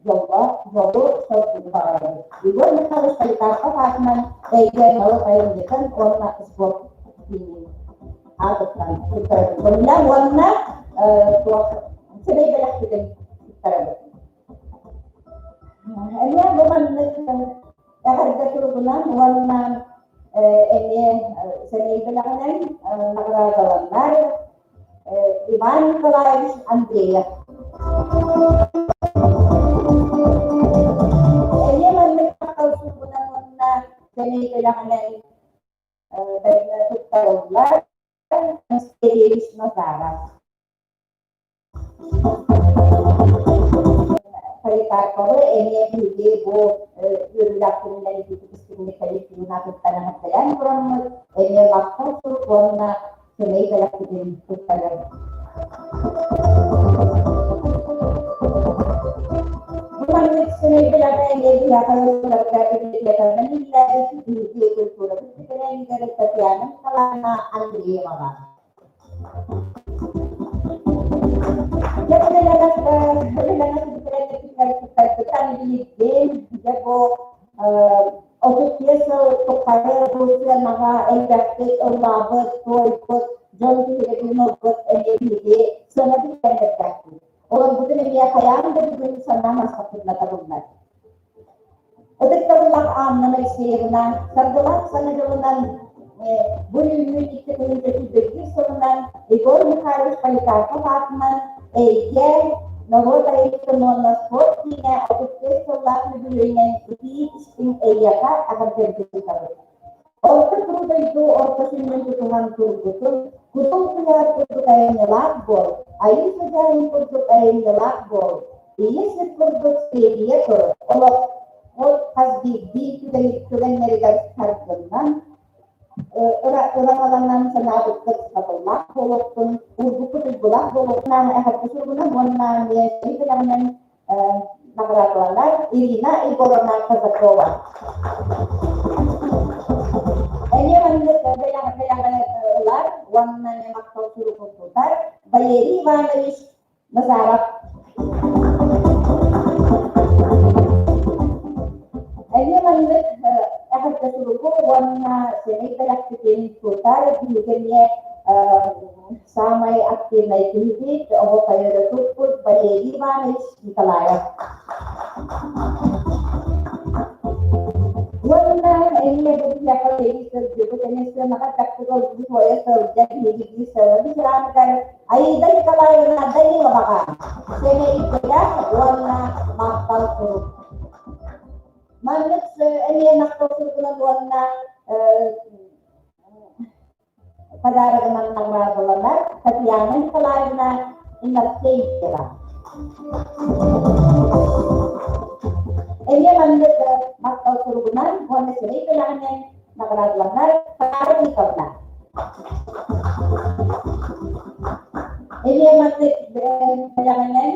дьоллоох дьолу соргуну баҕарабыт. Егор Михайлович Поликарпов аатынан эйгэ норуот айымньытын уонна спорт киинин аатыттан туттарабыт. Уонна уонна туох сэмэй бэлэхпитин туттарабыт. Эмиэ бу маннык эҕэрдэ туругунан уонна эмиэ сэмэй бэлэҕинэн наҕараадаланнар Иван Николаевич Андреев. Эмиэ маннык махтал суругунан уонна сэмэй бэлэҕинэн туттарыллар Сергеевич Назаров. Поликарповы эмиэ биһиги бу үөрүүлээх күнүнэн итиитик коллективын аатыттан эҕэрдэлээн тураммыт, эмиэ махтал сурук уонна сэмэй бэлэхпитин туттарар. Бу маннык сэмэй бэлэҕи эмиэ биһиэхэ ыларга библиотеканан үлэлээбит биһиги культурабыт бэтэрээнигэр Татьяна Николаевна Андрееваҕа. 35 сыл тухары бу сыанаҕа элбэхтик ыллаабыт, туойбут, дьон биһирэбилин ылбыт эмиэ биһиги сыана билэрдээхпит. Олорбутун эмиэ хайаан да бүгүн санаам астаппытына табыллар. Ытыктабыллаах Анна Моисеевна, саргылаах саҥа дьылынан бу үүммүт 2021 сылынан Егор Михайлович Поликарпов аатынан Эйгэ норуот айымньытын уонна спорт киинэ 35 сыллаах үбүлүөйүнэн итии-истиҥ эйиэхэ эҕэрдэлэрбин ыытабыт. Орто туруу дойду орто сүнньүн тутуһан турбутун, кутул куйаар курдук айымньылаах буол, айыы сыдьаайын курдук айымньылаах буол, ийэ сир курдук сиэрийэ тур, олох ол хас биирдии түгэннэригэр саргыннан, ыраҥаланан санаабыккыт сатыллаах буолуохтун, уурбуккут уйгулаах буолуохтун эҕэрдэ суругунан уонна эмиэ бэлэҕинэн наҕараадаланар Ирина Егоровна Казакова. Эмиэ маннык бэлэҕи ылар уонна махтал суругун тутар Валерий Иванович Назаров. Эмиэ маннык эҕэрдэ суругу уонна сэмэй бэлэхпитин тутар биһиги эмиэ саамай активнай киһибит, оҕо хайыра туппут Валерий Иванович Николаев. Уонна эмиэ бу биһиэхэ үлэлии сылдьыбыт, эмиэ сыанаҕа тахсыга туойа сылдьар биһиги сыананыгар Аида Николаевна Даниловаҕа сэмэй бэлэх уонна махтал сурук. Маннык эмиэ махтал суругунан уонна подарогынан наҕараадаланар Татьяна Николаевна Иннокентьева. Эмиэ маннык махтал суругунан уонна сэмэй бэлэҕинэн наҕараадаланар Тамара Никовна. Эмиэ маннык бэлэҕинэн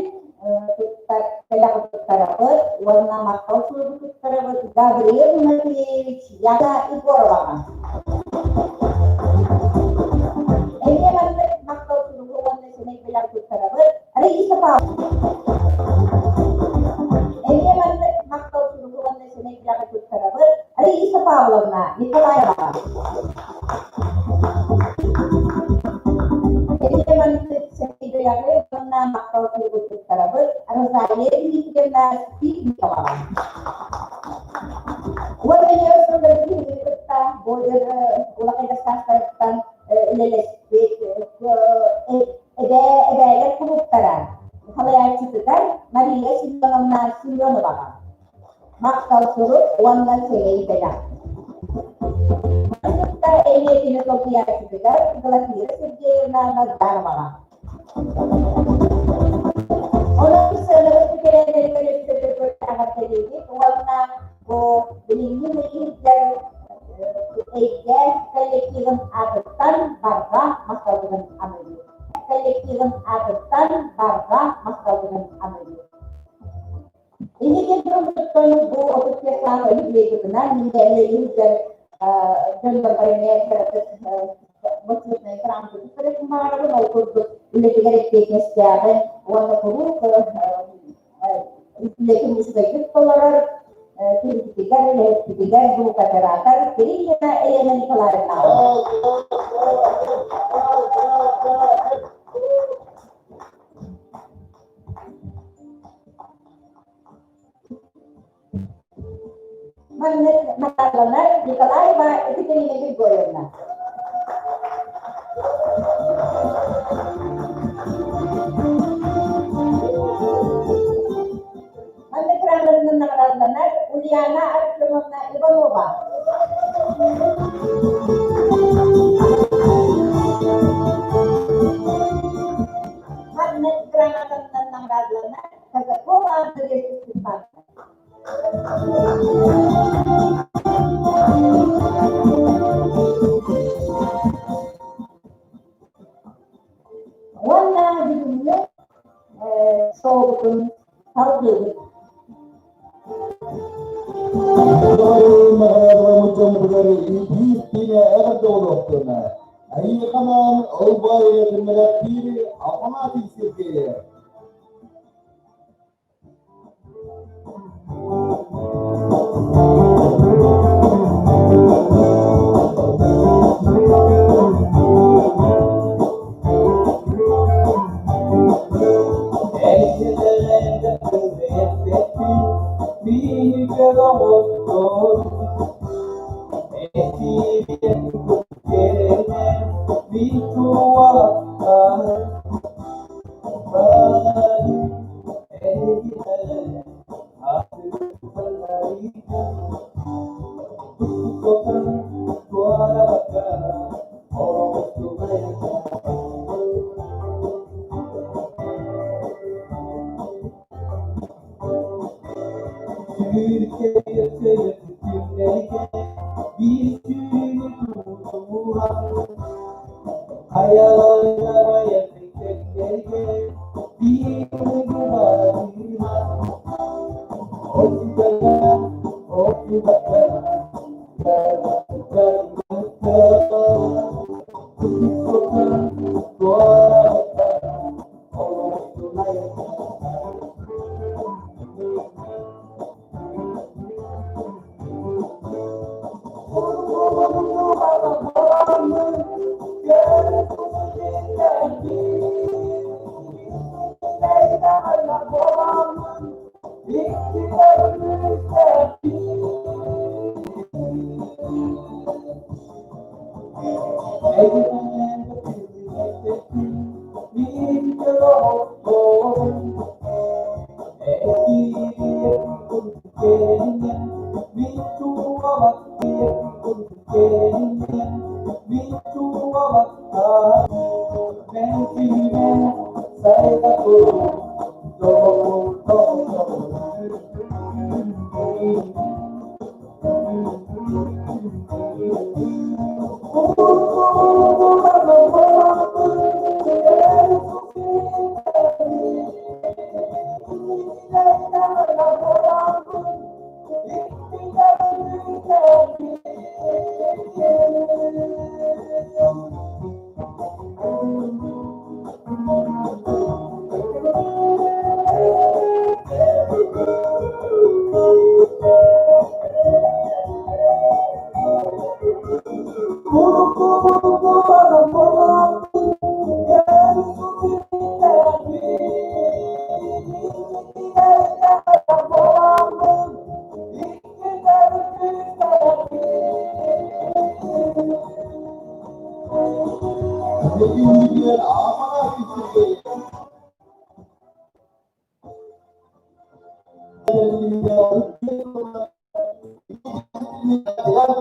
бэлэҕи туттарабыт уонна махтал суругу туттарабыт Гавриил Матвеевич Яна Егороваҕа. Эмиэ маннык махтал суругу уонна сэмэй бэлэх туттарабыт Раиса Павловна. Эмиэ маннык махтал суругу уонна сэмэй бэлэҕи туттарабыт Раиса Павловна Николаеваҕа. Эмиэ маннык сэмэй бэлэҕи уонна махтал суругу туттарабыт Розалия Дмитриевна Спирниковаҕа. Уонна сылларбытын кытта Бодер улахан саастарыттан үлэлэспит эбээ эбээлэр кулууптара салайааччытыгар Мария Семеновна Семеноваҕа. Махтал сурук уонна сэмэй бэлэх. Кытта эмиэ солбуйааччытыгар Глафира Сергеевна Назароваҕа. Онон сыаналары бүтэрэллэригэр өссө төгүл эҕэрдэлиибит уонна бу билиҥҥи үлэлиир эйгэ коллективын аатыттан барҕа махталбытын аныыбыт. Коллективын аатыттан барҕа махталбытын аныыбыт. Инники дьоммуттан бу 35 үбүлүөйгүтүнэн миндээли илдьэр дьоннорго эмиэ кыратык бочуотунай грамота туттарыахпын ол курдук үлэтигэр эппиэтинэстээҕин уонна куруук үлэтин үчүгэйдик толорор киһибитигэр, үлэһиппитигэр звукооператор Кириллина Елена Николаевна. Маннык наҕараадаланар Николаева Екатерина Григорьевна. Маннык грамотанан наҕараадаланар Ульяна Артемовна Иванова. Маннык грамотанан наҕараадаланар Казакова Андрей Степановна. Уонна бүгүҥҥү шоубутун салгыыбыт. Айыыханаан олбай түмэлэттиир Афанасий Сергеев.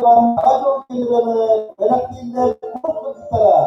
туран дьол киирэрэ бэлэхтииллэр курук кыргыттара.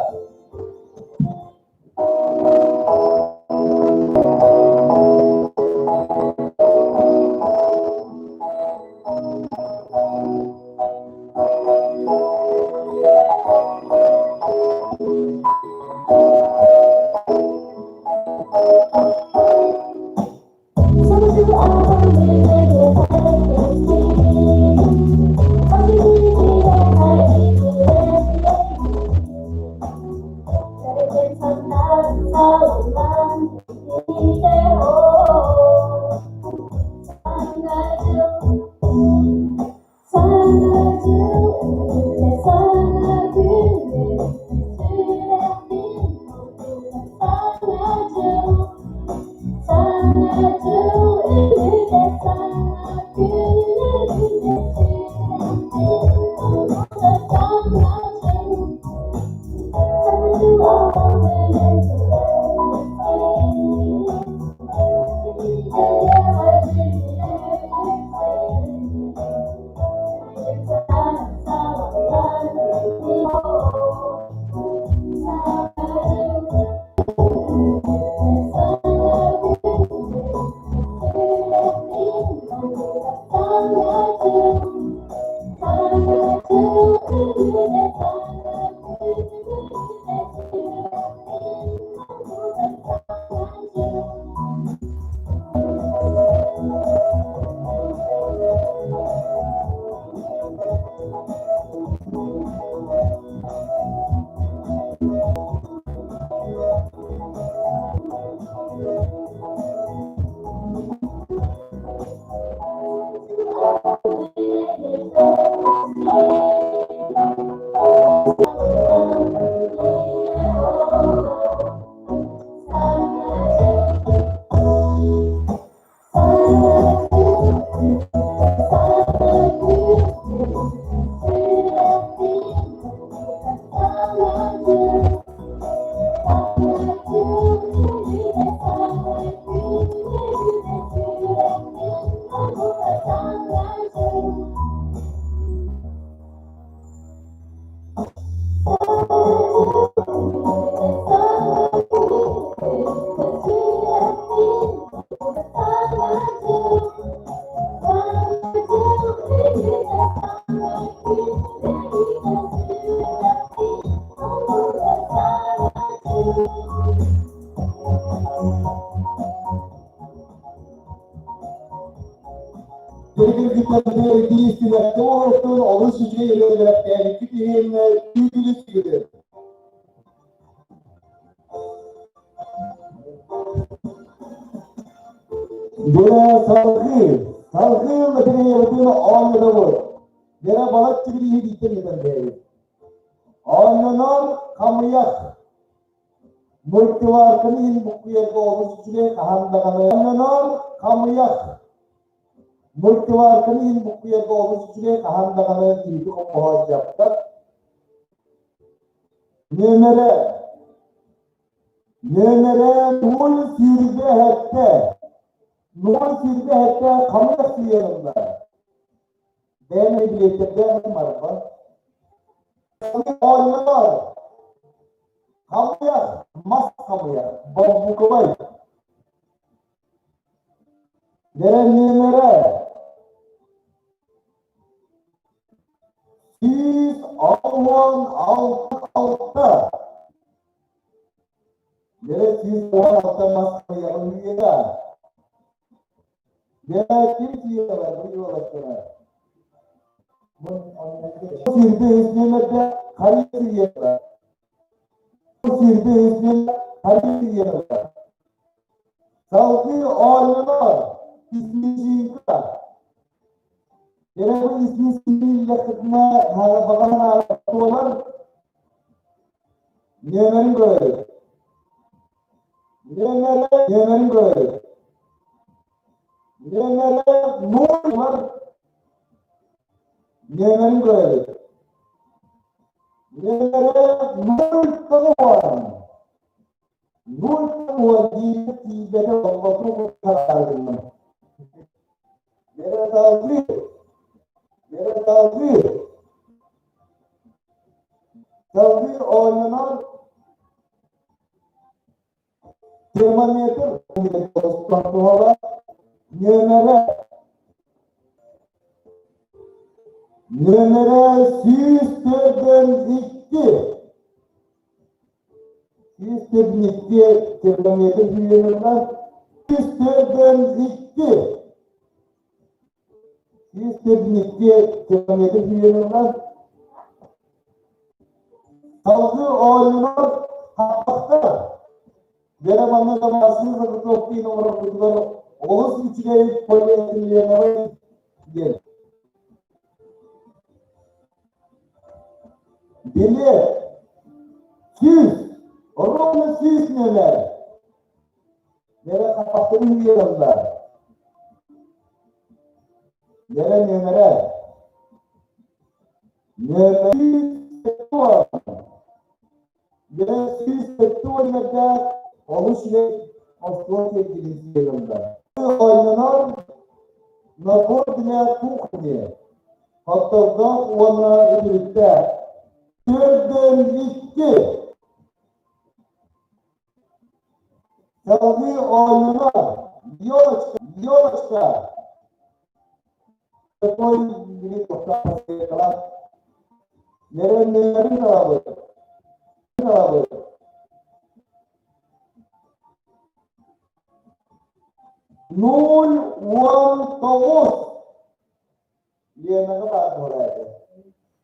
Кыргыттарга олохтон олус үчүгэй үлэлээбиккит иһин күүтүлүс сүгүрү. Дьэ, салгыы, салгыы лотереябытын оонньотобут. Дьэ, балачча бирииһи бииртэн ыытан биэрэбит. Оонньонор хамыйах. Мультиварканы иһин буккуйарга олус үчүгэй хаһан даҕаны. Оонньонор хамыйах. Мультиварканы иһин буккуйарга олус үчүгэй хаһан даҕаны киһити хомоһо дьаптар. Нүөмэрэ Нүөмэрэ 027. 027 хамыйах сыйан ылла. Бэйэм билиэттэрдээх марба. Оонньонор. Хамыйах, мас хамыйах, бамбуковай. Дэрэ нүөмэрэ 166. Дэрэ 116 мас хамыйаҕын үйэтэ. Дьэ, ким тиийэлэр бу уолаттара? Сирде үс нүөмэрде харыйа тиийэлэр. Сирде үс нүөмэр харыйа тиийэлэр. Салгыы оонньонор снежинка. Дьэ, бу снежинка баҕана туолар нүөмэрин көрөбүт. Нүөмэрэ нүөмэрин көрөбүт. Нүөмэрэ ноль нүөмэрин көрөбүт. Нүөмэрэ ноль тоҕуон. Ноль тоҕуон диир тиийбэтэ болҕомто хараарынна. Дьэ, салгыы. Дьэ, салгыы. Салгыы оонньонор термометр нүөмэрэ нүөмэрэ 142. 142 термометр сүүрүнэн 142. 142 термометр сүүрүнэн. Салгыы оонньонор хаппахтар. Дьэрэ манна домашний заготовкины оҥорорбутугар олус үчүгэй полиэтиленовай диэн. Билет 100, ровно 100 нүөмэр. Дьэрэ хаппахтарын үүйэллэр. Дьэрэ нүөмэрэ. Нүөмэр Дьэ, 170 нүөмэрдээх олус үчүгэй остуол тиэргэнин сиэрэллэр. Оонньонор набор для кухни, хоттордоох уонна үтүлүктээх. 42. Салгыы оонньонор елочка, елочка. Такой били тохтоох Нэрэннэрин аабыт. Аабыт. 019. Ленаҕа баар буолаайда.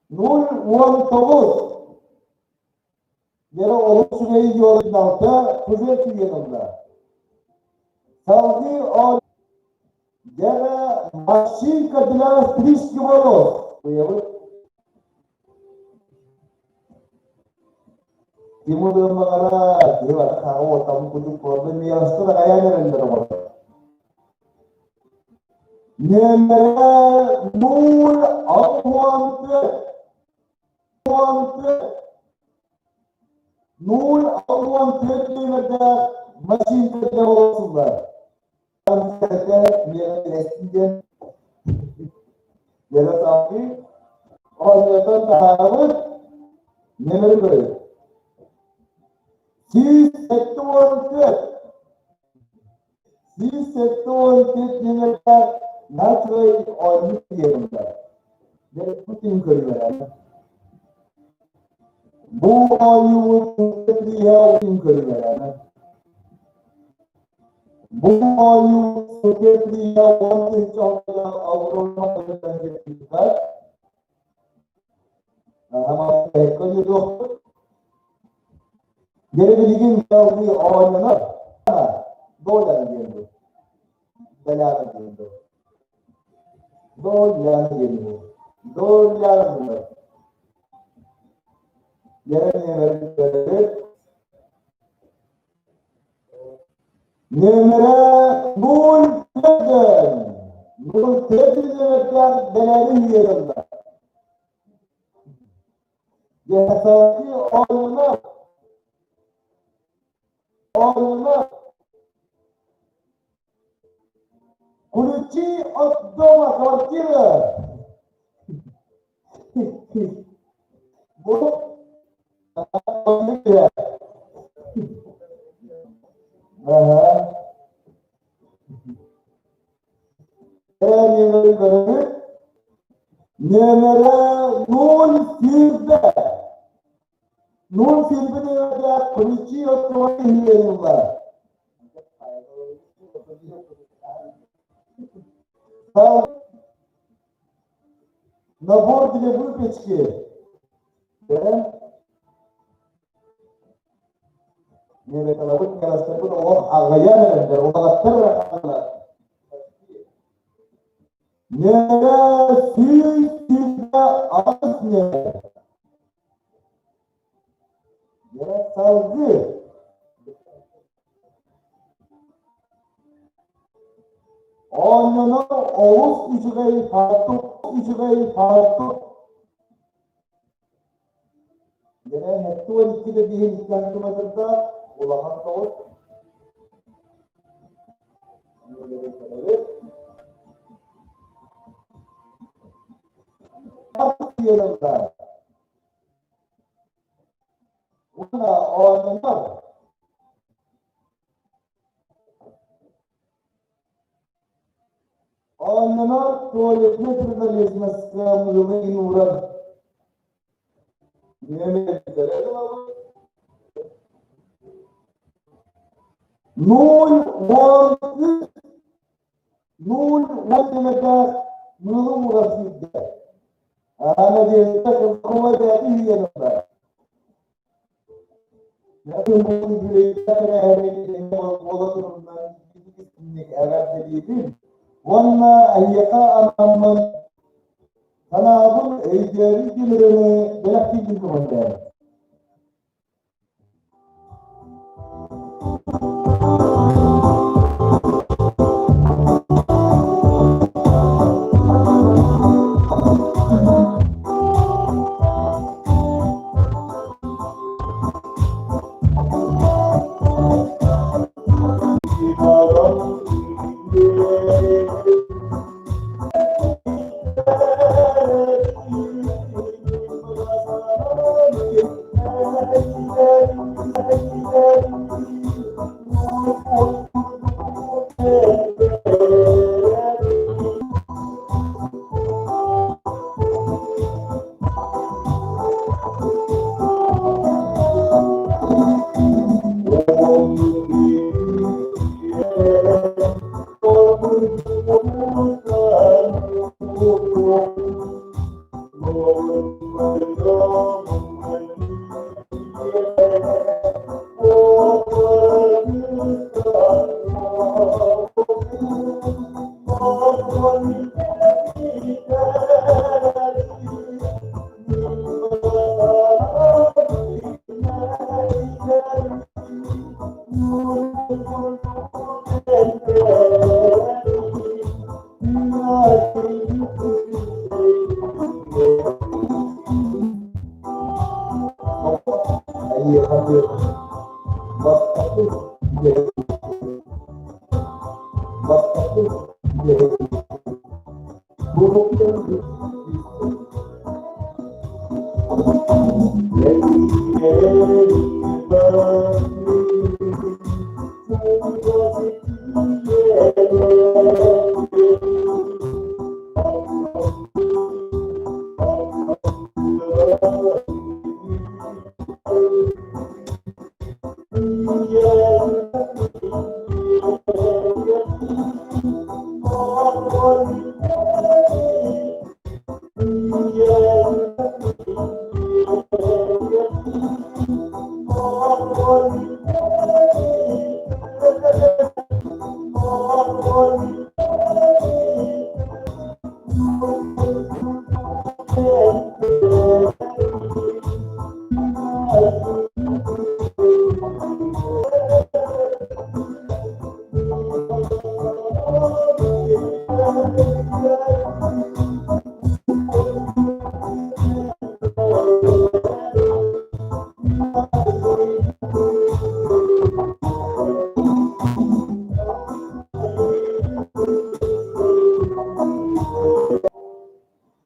019. Дьэ олус үчүгэй идеологналта тузер тиийэн ылла. Салгыы Дьэ машинка для стрижки волос. Быйабыт. Тимур баҕара киһи бары хаҕа уоттаммыт курдук буолла миэстэ да хайаан эрэллэр оҕолор. Нүөмэрэ 064. 064 нүөмэрдээх машинка для волос. Диэн Ярославный оонньотон таһаарабыт нөмөрү көрөбүт. 174. 174 нүөмэрдээх Начвей оонньуу диэн. Путин көрүлэрэ. Бу оонньуубут Путин көрүлэрэ. Бу оонньуу Сокетлия 10 000 Аврора. Дьэ билигин салгыы оонньонор доля диэн бу. Доляна диэн бу. Доляна диэн бу. Доляна диэн. Нүөмэрэ 04. 04 нүөмэрдээх бэлээри үөрэллэр. Дьэһэсээки оонньоно оонньоно Ключи от дома, квартиры. Бу Аха. Нүөмэрэ 0 сүүрбэ. 0 сүүрбэ нүөмэрдээх ключи от квартиры. Набор для выпечки. Да? Миэбэталабыт кэлэстэрбит олох аҕыйан эрэллэр, улаҕаттар эрэ. Нүөмэрэ 128 нүөмэр. Дьэ, салгыы. Оонньонор олус үчүгэй фартук, үчүгэй фартук. Дьэ, 72 да биһин сантиметрдаах улахан соҕус. Оонньонор. Оонньонор туалетнай принадлежностька мыылы уурар. 0,13 0,10 нүөмэрдээх мыылы уурар сиргэ. Надежда Казакова бэйэтин үһүйээн ылла. Эҕэрдэлиибин уонна эһиэхэ анаммын санаабын өйдөөбүт күнүрүнү бэлэхтиибин көҥүллээн.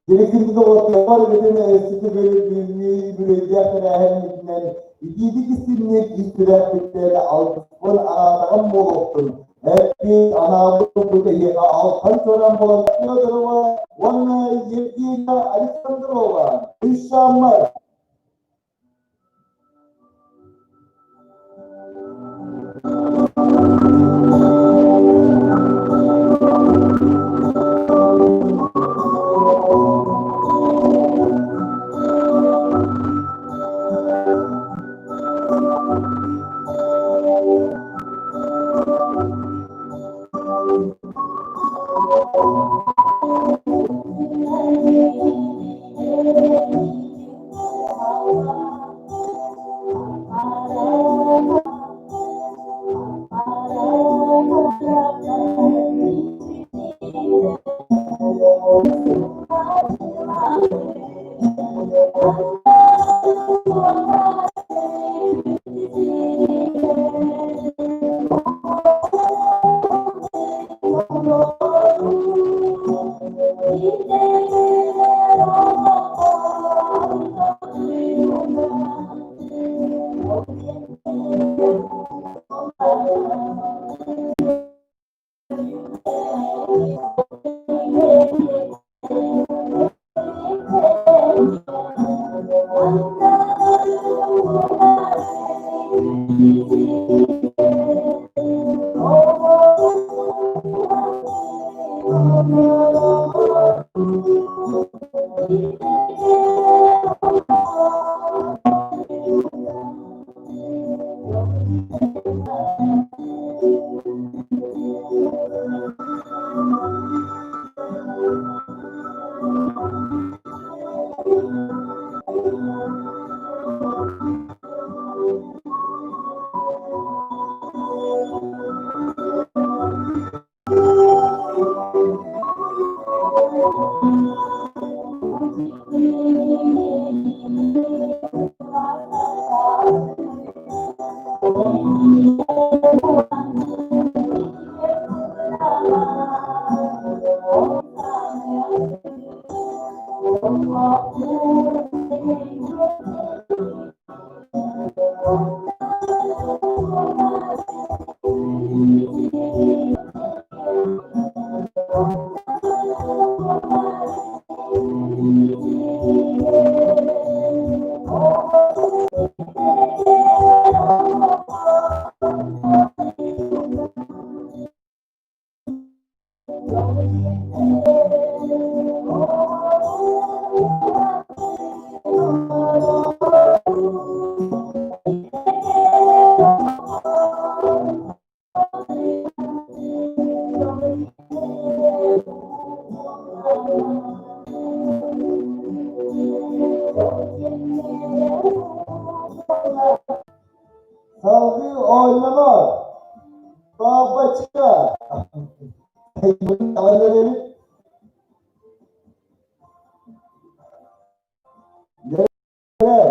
Директорбыт доҕотторбор бүтүн сити бүлөйдээх тэрээһиммитинэн итиитик истинник ис сүрэхпиттэн алгыспын анаатаҕым буолуохтун. Эппит анаабыт эһиэхэ алтан чоран буолан Федорова уонна Евгения Александрова Үс Салгыы оонньонор. Бабочка. Эрэбит.